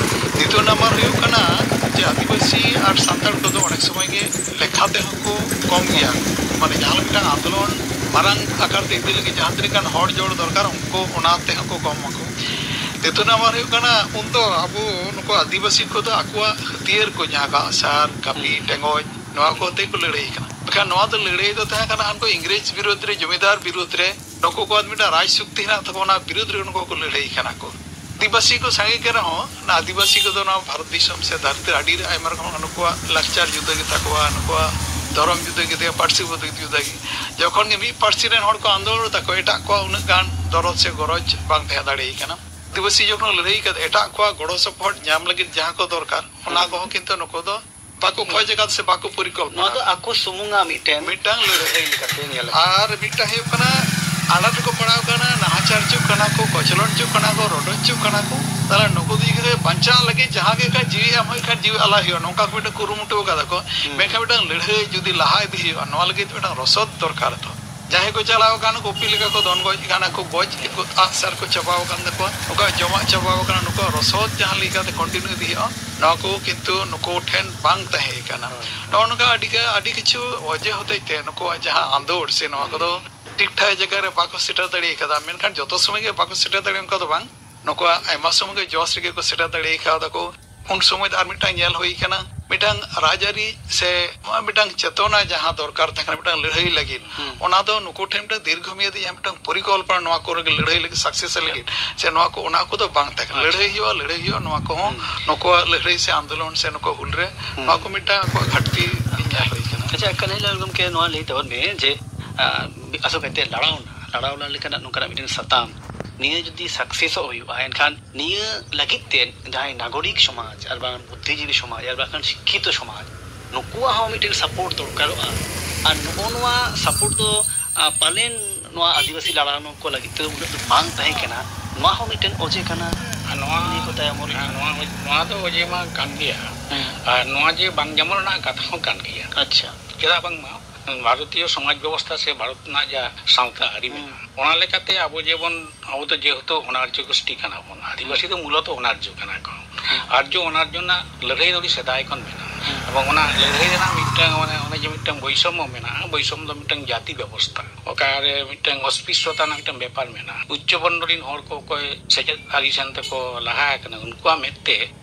ᱫᱤᱛᱤᱭᱚ ᱱᱟᱢᱵᱟᱨ ᱦᱩᱭᱩᱜ ᱠᱟᱱᱟ ᱡᱮ ᱟᱹᱫᱤᱵᱟᱹᱥᱤ ᱟᱨ ᱥᱟᱱᱛᱟᱲ ᱠᱚᱫᱚ ᱚᱱᱮᱠ ᱥᱚᱢᱚᱭ ᱜᱮ ᱞᱮᱠᱷᱟ ᱛᱮᱦᱚᱸ ᱠᱚ ᱠᱚᱢ ᱜᱮᱭᱟ᱾ ᱢᱟᱱᱮ, ᱡᱟᱦᱟᱸ ᱢᱤᱫᱴᱟᱝ ᱟᱱᱫᱳᱞᱚᱱ ᱢᱟᱨᱟᱝ ᱟᱠᱟᱨ ᱛᱮ ᱤᱫᱤ ᱞᱟᱹᱜᱤᱫ ᱡᱟᱦᱟᱸ ᱛᱤᱱᱟᱹᱜ ᱜᱟᱱ ᱦᱚᱲ ᱡᱳᱲ ᱫᱚᱨᱠᱟᱨ, ᱩᱱᱠᱩ ᱚᱱᱟ ᱛᱮᱦᱚᱸ ᱠᱚ ᱠᱚᱢ ᱟᱠᱚ᱾ ᱫᱤᱛᱤᱭᱚ ᱱᱟᱢᱵᱟᱨ ᱦᱩᱭᱩᱜ ᱠᱟᱱᱟ, ᱩᱱᱫᱚ ᱟᱵᱚ ᱱᱩᱠᱩ ᱟᱹᱫᱤᱵᱟᱹᱥᱤ ᱠᱚᱫᱚ ᱟᱠᱚᱣᱟᱜ ᱦᱟᱹᱛᱭᱟᱹᱨ ᱠᱚ ᱡᱟᱦᱟᱸ ᱠᱚ ᱟᱜᱼᱥᱟᱨ, ᱠᱟᱹᱯᱤ, ᱦᱩᱸ᱾ ᱴᱮᱸᱜᱚᱡ, ᱱᱚᱣᱟ ᱠᱚᱛᱮ ᱠᱚ ᱞᱟᱹᱲᱦᱟᱹᱭ ᱠᱟᱱᱟ᱾ ᱢᱮᱱᱠᱷᱟᱱ ᱱᱚᱣᱟ ᱫᱚ ᱞᱟᱹᱲᱦᱟᱹᱭ ᱫᱚ ᱛᱟᱦᱮᱸ ᱠᱟᱱᱟ ᱦᱟᱱᱠᱩ ᱤᱝᱨᱮᱡᱽ ᱵᱤᱨᱩᱫᱽ ᱨᱮ, ᱡᱚᱢᱤᱫᱟᱨ ᱵᱤᱨᱩᱫᱽ ᱨᱮ, ᱱᱩᱠᱩ ᱠᱚᱣᱟᱜ ᱢᱤᱫᱴᱟᱝ ᱨᱟᱡᱽ ᱥᱚᱠᱛᱤ ᱦᱮᱱᱟᱜ ᱛᱟᱠᱚᱣᱟ, ᱚᱱᱟ ᱵᱤᱨᱩᱫᱽ ᱨᱮ ᱱᱩᱠᱩ ᱠᱚ ᱞᱟᱹᱲᱦᱟᱹᱭ ᱠᱟᱱᱟ ᱠᱚ᱾ ᱟᱹᱫᱤᱵᱟᱹᱥᱤ ᱠᱚ ᱥᱟᱸᱜᱮ ᱜᱮ ᱨᱮᱦᱚᱸ, ᱚᱱᱟ ᱟᱹᱫᱤᱵᱟᱹᱥᱤ ᱠᱚᱫᱚ ᱱᱚᱣᱟ ᱵᱷᱟᱨᱚᱛ ᱫᱤᱥᱚᱢ ᱥᱮ ᱫᱷᱟᱹᱨᱛᱤ ᱨᱮ ᱟᱹᱰᱤ ᱟᱭᱢᱟ ᱨᱚᱠᱚᱢ ᱱᱩᱠᱩᱣᱟᱜ ᱞᱟᱠᱪᱟᱨ ᱡᱩᱫᱟᱹ ᱜᱮᱛᱟ ᱠᱚᱣᱟ, ᱱᱩᱠᱩᱣᱟᱜ ᱫᱷᱚᱨᱚᱢ ᱡᱩᱫᱟᱹ ᱜᱮᱛᱟ ᱠᱚᱣᱟ, ᱯᱟᱹᱨᱥᱤ ᱡᱩᱫᱟᱹ ᱜᱮᱛᱟ ᱠᱚᱣᱟ᱾ ᱡᱚᱠᱷᱚᱱ ᱜᱮ ᱢᱤᱫ ᱯᱟᱹᱨᱥᱤ ᱨᱮᱱ ᱦᱚᱲ ᱠᱚ ᱟᱱᱫᱳᱞᱚᱱ ᱛᱟᱠᱚ, ᱮᱴᱟᱜ ᱠᱚᱣᱟᱜ ᱩᱱᱟᱹᱜ ᱜᱟᱱ ᱫᱚᱨᱚᱫ ᱥᱮ ᱜᱚᱨᱚᱡᱽ ᱵᱟᱝ ᱛᱟᱦᱮᱸ ᱫᱟᱲᱮᱭᱟᱭ ᱠᱟᱱᱟ᱾ ᱟᱹᱫᱤᱵᱟᱹᱥᱤ ᱡᱚᱠᱷᱚᱱ ᱞᱟᱹᱲᱦᱟᱹᱭ ᱠᱟᱛᱮ ᱮᱴᱟᱜ ᱠᱚᱣᱟᱜ ᱜᱚᱲᱚ ᱥᱚᱯᱚᱦᱚᱫ ᱧᱟᱢ ᱞᱟᱹᱜᱤᱫ ᱡᱟᱦᱟᱸ ᱠᱚ ᱫᱚᱨᱠᱟᱨ, ᱚᱱᱟ ᱦᱩᱸ᱾ ᱠᱚᱦᱚᱸ ᱠᱤᱱᱛᱩ ᱱᱩᱠᱩ ᱫᱚ ᱵᱟᱠᱚ ᱠᱷᱚᱡ ᱟᱠᱟᱫ ᱥᱮ ᱵᱟᱠᱚ ᱯᱚᱨᱤᱠᱚᱞᱯᱚᱱᱟ᱾ ᱱᱚᱣᱟ ᱫᱚ ᱟᱠᱚ ᱥᱩᱢᱩᱝᱟᱜ ᱢᱤᱫᱴᱮᱱ ᱢᱤᱫᱴᱟᱝ ᱞᱟᱹᱲᱦᱟᱹᱭ᱾ ᱞᱟᱹᱲᱦᱟᱹᱭ ᱞᱮᱠᱟᱛᱮ ᱧᱮᱞ ᱟᱠᱟᱱᱟ᱾ ᱟᱨ ᱢᱤᱫᱴᱟᱝ ᱦᱩᱭᱩᱜ ᱠᱟᱱᱟ, ᱟᱱᱟᱴ ᱨᱮᱠᱚ ᱯᱟᱲᱟᱣ ᱠᱟᱱᱟ, ᱱᱟᱦᱟᱪᱟᱨ ᱦᱚᱪᱚᱜ ᱠᱟᱱᱟ ᱠᱚ, ᱠᱚᱪᱞᱚᱱ ᱦᱚᱪᱚᱜ ᱠᱟᱱᱟ ᱠᱚ, ᱨᱚᱰᱚᱡ ᱦᱚᱪᱚᱜ ᱠᱟᱱᱟ ᱠᱚ, ᱛᱟᱦᱞᱮ ᱱᱩᱠᱩ ᱫᱚ ᱡᱩᱫᱤ ᱵᱟᱧᱪᱟᱜ ᱞᱟᱹᱜᱤᱫ ᱡᱟᱦᱟᱸ ᱜᱮ ᱠᱷᱟᱱ ᱡᱤᱣᱤ ᱮᱢ ᱦᱩᱭᱩᱜ ᱠᱷᱟᱱ ᱡᱤᱣᱤ ᱟᱞᱟᱭ ᱦᱩᱭᱩᱜᱼᱟ, ᱱᱚᱝᱠᱟ ᱠᱚ ᱢᱤᱫᱴᱟᱝ ᱠᱩᱨᱩᱢᱩᱴᱩ ᱟᱠᱟᱫᱟ ᱠᱚ᱾ ᱦᱩᱸ᱾ ᱢᱮᱱᱠᱷᱟᱱ ᱢᱤᱫᱴᱟᱝ ᱞᱟᱹᱲᱦᱟᱹᱭ ᱡᱩᱫᱤ ᱞᱟᱦᱟ ᱤᱫᱤ ᱦᱩᱭᱩᱜᱼᱟ, ᱱᱚᱣᱟ ᱞᱟᱹᱜᱤᱫ ᱢᱤᱫᱴᱟᱝ ᱨᱚᱥᱚᱫ ᱫᱚᱨᱠᱟᱨ ᱛᱚ᱾ ᱡᱟᱦᱟᱸᱭ ᱠᱚ ᱪᱟᱞᱟᱣ ᱟᱠᱟᱱ, ᱠᱚᱯᱤ ᱞᱮᱠᱟ ᱠᱚ ᱫᱚᱱ ᱜᱚᱡ ᱟᱠᱟᱱᱟ, ᱠᱚ ᱜᱚᱡ, ᱟᱜᱼᱥᱟᱨ ᱠᱚ ᱪᱟᱵᱟᱣ ᱟᱠᱟᱱ ᱛᱟᱠᱚᱣᱟ, ᱱᱩᱠᱩᱣᱟᱜ ᱡᱚᱢᱟᱜ ᱪᱟᱵᱟᱣ ᱟᱠᱟᱱᱟ, ᱱᱩᱠᱩᱣᱟᱜ ᱨᱚᱥᱚᱫ ᱡᱟᱦᱟᱸ ᱞᱮᱠᱟᱛᱮ continue ᱤᱫᱤ ᱦᱩᱭᱩᱜᱼᱟ, ᱱᱚᱣᱟ ᱠᱚ ᱠᱤᱱᱛᱩ ᱱᱩᱠᱩ ᱴᱷᱮᱱ ᱵᱟᱝ ᱛᱟᱦᱮᱸ ᱠᱟᱱᱟ᱾ ᱦᱳᱭ᱾ ᱱᱚᱜᱼᱚ ᱱᱚᱝᱠᱟ ᱟᱹᱰᱤ ᱜᱟ-, ᱟᱹᱰᱤ ᱠᱤᱪᱷᱩ ᱚᱡᱮ ᱦᱚᱛᱮᱡ ᱛᱮ ᱱᱩᱠᱩᱣᱟᱜ ᱡᱟᱦᱟᱸ ᱟᱸᱫᱳᱲ ᱥᱮ ᱱᱚᱣᱟ ᱠᱚᱫᱚ ᱴᱷᱤᱠ ᱴᱷᱟᱠ ᱡᱟᱭᱜᱟ ᱨᱮ ᱵᱟᱠᱚ ᱥᱮᱴᱮᱨ ᱫᱟᱲᱮ ᱟᱠᱟᱫᱟ᱾ ᱢᱮᱱᱠᱷᱟᱱ ᱡᱚᱛᱚ ᱥᱚᱢᱚᱭ ᱜᱮ ᱵᱟᱠᱚ ᱥᱮᱴᱮᱨ ᱫᱟᱲᱮ, ᱚᱱᱠᱟ ᱫᱚ ᱵᱟᱝ᱾ ᱱᱩᱠᱩᱣᱟᱜ ᱟᱭᱢᱟ ᱥᱚᱢᱚᱭ ᱜᱮ ᱡᱚᱥ ᱨᱮᱜᱮ ᱠᱚ ᱥᱮᱴᱮᱨ ᱫᱟᱲᱮ ᱟᱠᱟᱫᱟ ᱠᱚ᱾ ᱩᱱ ᱥᱚᱢᱚᱭ ᱫᱚ ᱟᱨ ᱢᱤᱫᱴᱟᱝ ᱧᱮᱞ ᱦᱩᱭ ᱠᱟᱱᱟ, ᱢᱤᱫᱴᱟᱝ ᱨᱟᱡᱽᱟᱹᱨᱤ ᱥᱮ ᱢᱤᱫᱴᱟᱝ ᱪᱮᱛᱚᱱᱟ ᱡᱟᱦᱟᱸ ᱫᱚᱨᱠᱟᱨ ᱛᱟᱦᱮᱸ ᱠᱟᱱᱟ, ᱢᱤᱫᱴᱟᱝ ᱞᱟᱹᱲᱦᱟᱹᱭ ᱞᱟᱹᱜᱤᱫ, ᱦᱩᱸ᱾ ᱚᱱᱟ ᱫᱚ ᱱᱩᱠᱩ ᱴᱷᱮᱱ ᱢᱤᱫᱴᱟᱝ ᱫᱤᱨᱜᱷᱚ ᱢᱮᱭᱟᱫᱤ ᱡᱟᱦᱟᱸ ᱢᱤᱫᱴᱟᱝ ᱯᱚᱨᱤᱠᱚᱞᱯᱚᱱᱟ, ᱱᱚᱣᱟ ᱠᱚᱨᱮ ᱞᱟᱹᱲᱦᱟᱹᱭ ᱞᱟᱹᱜᱤᱫ, ᱥᱟᱠᱥᱮᱥ ᱞᱟᱹᱜᱤᱫ ᱥᱮ ᱱᱚᱣᱟ ᱠᱚ, ᱚᱱᱟ ᱠᱚᱫᱚ ᱵᱟᱝ ᱛᱟᱦᱮᱸ ᱠᱟᱱᱟ᱾ ᱟᱪᱪᱷᱟ᱾ ᱞᱟᱹᱲᱦᱟᱹᱭ ᱦᱩᱭᱩᱜᱼᱟ, ᱞᱟᱹᱲᱦᱟᱹᱭ ᱦᱩᱭᱩᱜᱼᱟ, ᱱᱚᱣᱟ ᱠᱚᱦᱚᱸ ᱦᱩᱸ᱾ ᱱᱩᱠᱩᱣᱟᱜ ᱞᱟᱹᱲᱦᱟᱹᱭ ᱥᱮ ᱟᱱᱫᱳᱞᱚᱱ ᱥᱮ ᱱᱩᱠᱩ ᱦᱩᱞ ᱨᱮ ᱦᱩᱸ᱾ ᱱᱚᱣᱟ ᱠᱚ ᱢᱤᱫᱴᱟᱝ ᱟᱠᱚᱣᱟᱜ ᱜᱷᱟᱴᱛᱤ ᱧᱮᱞ ᱦᱩᱭ ᱠᱟᱱᱟ᱾ ᱟᱪᱪᱷᱟ, ᱠᱟᱹᱱᱟᱹᱭᱞᱟᱞ ᱜᱚᱢᱠᱮ, ᱱᱚᱣᱟ ᱞᱟᱹᱭ ᱛᱟᱵᱚᱱ ᱢᱮ ᱡᱮ, ᱟᱸ, ᱟᱥᱚᱞ ᱠᱟᱭᱛᱮ ᱞᱟᱲᱟᱣᱱᱟ, ᱞᱟᱲᱟᱣᱱᱟ ᱞᱮᱠᱟᱱᱟᱜ ᱱᱚᱝᱠᱟᱱᱟᱜ ᱢᱤᱫᱴᱮᱱ ᱥᱟᱛᱟᱢ, ᱱᱤᱭᱟᱹ ᱡᱩᱫᱤ ᱥᱟᱠᱥᱮᱥᱚᱜ ᱦᱩᱭᱩᱜᱼᱟ, ᱮᱱᱠᱷᱟᱱ ᱱᱤᱭᱟᱹ ᱞᱟᱹᱜᱤᱫ ᱛᱮ ᱡᱟᱦᱟᱸᱭ ᱱᱟᱜᱚᱨᱤᱠ ᱥᱚᱢᱟᱡᱽ ᱟᱨ ᱵᱟᱝ ᱵᱩᱫᱽᱫᱷᱤᱡᱤᱵᱤ ᱥᱚᱢᱟᱡᱽ ᱟᱨ ᱵᱟᱝᱠᱷᱟᱱ ᱥᱤᱠᱠᱷᱤᱛᱚ ᱥᱚᱢᱟᱡᱽ, ᱱᱩᱠᱩᱣᱟᱜ ᱦᱚᱸ ᱢᱤᱫᱴᱮᱱ ᱥᱟᱯᱳᱨᱴ ᱫᱚᱨᱠᱟᱨᱚᱜᱼᱟ᱾ ᱟᱨ ᱱᱚᱜᱼᱚ ᱱᱚᱣᱟ ᱥᱟᱯᱳᱨᱴ ᱫᱚ, ᱟ, ᱯᱟᱞᱮᱱ ᱱᱚᱣᱟ ᱟᱹᱫᱤᱵᱟᱹᱥᱤ ᱞᱟᱲᱟᱣᱱᱟ ᱠᱚ ᱞᱟᱹᱜᱤᱫ ᱛᱮ ᱩᱱᱟᱹᱜ ᱫᱚ ᱵᱟᱝ ᱛᱟᱦᱮᱸ ᱠᱟᱱᱟ᱾ ᱱᱚᱣᱟ ᱦᱚᱸ ᱢᱤᱫᱴᱮᱱ ᱚᱡᱮ ᱠᱟᱱᱟ᱾ ᱟᱨ ᱱᱚᱣᱟ ᱱᱤᱭᱟᱹ ᱠᱚ ᱛᱟᱭᱚᱢ ᱨᱮ ᱦᱮᱸ, ᱱᱚᱣᱟ, ᱱᱚᱣᱟ ᱫᱚ ᱚᱡᱮ ᱢᱟ ᱠᱟᱱ ᱜᱮᱭᱟ᱾ ᱦᱮᱸ᱾ ᱟᱨ ᱱᱚᱣᱟ ᱡᱮ ᱵᱟᱝ ᱧᱟᱢᱚᱜ ᱨᱮᱱᱟᱜ ᱠᱟᱛᱷᱟ ᱦᱚᱸ ᱠᱟᱱ ᱜᱮᱭᱟ᱾ ᱟᱪᱪᱷᱟ᱾ ᱪᱮᱫᱟᱜ ᱵᱟᱝᱢᱟ ᱵᱷᱟᱨᱚᱛᱤᱭᱚ ᱥᱚᱢᱟᱡᱽ ᱵᱮᱵᱚᱥᱛᱷᱟ ᱥᱮ ᱵᱷᱟᱨᱚᱛ ᱨᱮᱱᱟᱜ ᱡᱟ ᱥᱟᱶᱛᱟ ᱟᱹᱨᱤ ᱦᱩᱸ᱾ ᱢᱮᱱᱟᱜᱼᱟ, ᱚᱱᱟ ᱞᱮᱠᱟᱛᱮ ᱟᱵᱚ ᱡᱮᱵᱚᱱ, ᱟᱵᱚ ᱫᱚ ᱡᱮᱦᱮᱛᱩ ᱚᱱᱟᱨᱡᱚ ᱜᱳᱥᱴᱤ ᱠᱟᱱᱟ ᱵᱚᱱ, ᱟᱹᱫᱤᱵᱟᱹᱥᱤ ᱫᱚ ᱢᱩᱞᱚᱛᱚ ᱚᱱᱟᱨᱡᱚ ᱠᱟᱱᱟ ᱠᱚ᱾ ᱦᱩᱸ᱾ ᱟᱨᱡᱚ ᱚᱱᱟᱨᱡᱚ ᱨᱮᱱᱟᱜ ᱞᱟᱹᱲᱦᱟᱹᱭ ᱫᱚ ᱟᱹᱰᱤ ᱥᱮᱫᱟᱭ ᱠᱷᱚᱱ ᱢᱮᱱᱟᱜᱼᱟ᱾ ᱦᱩᱸ᱾ ᱮᱵᱚᱝ ᱚᱱᱟ ᱞᱟᱹᱲᱦᱟᱹᱭ ᱨᱮᱱᱟᱜ ᱢᱤᱫᱴᱟᱝ, ᱢᱟᱱᱮ, ᱚᱱᱮ ᱡᱮ ᱢᱤᱫᱴᱟᱝ ᱵᱳᱭᱥᱚᱢᱢᱚ ᱢᱮᱱᱟᱜᱼᱟ, ᱵᱳᱭᱥᱚᱢᱢᱚ ᱫᱚ ᱢᱤᱫᱴᱟᱝ ᱡᱟᱹᱛᱤ ᱵᱮᱵᱚᱥᱛᱷᱟ, ᱚᱠᱟᱨᱮ ᱢᱤᱫᱴᱟᱝ ᱚᱥᱯᱨᱤᱥᱥᱚᱛᱟ ᱨᱮᱱᱟᱜ ᱢᱤᱫᱴᱟᱝ ᱵᱮᱯᱟᱨ ᱢᱮᱱᱟᱜᱼᱟ᱾ ᱩᱪᱪᱚ ᱵᱚᱨᱱᱚ ᱨᱮᱱ ᱦᱚᱲ ᱠᱚ ᱚᱠᱚᱭ ᱥᱮᱪᱮᱫ ᱟᱹᱨᱤ ᱥᱮᱱ ᱛᱮᱠᱚ ᱞᱟᱦᱟ ᱟᱠᱟᱱᱟ, ᱩᱱᱠᱩᱣᱟᱜ ᱢᱮᱫ ᱛᱮ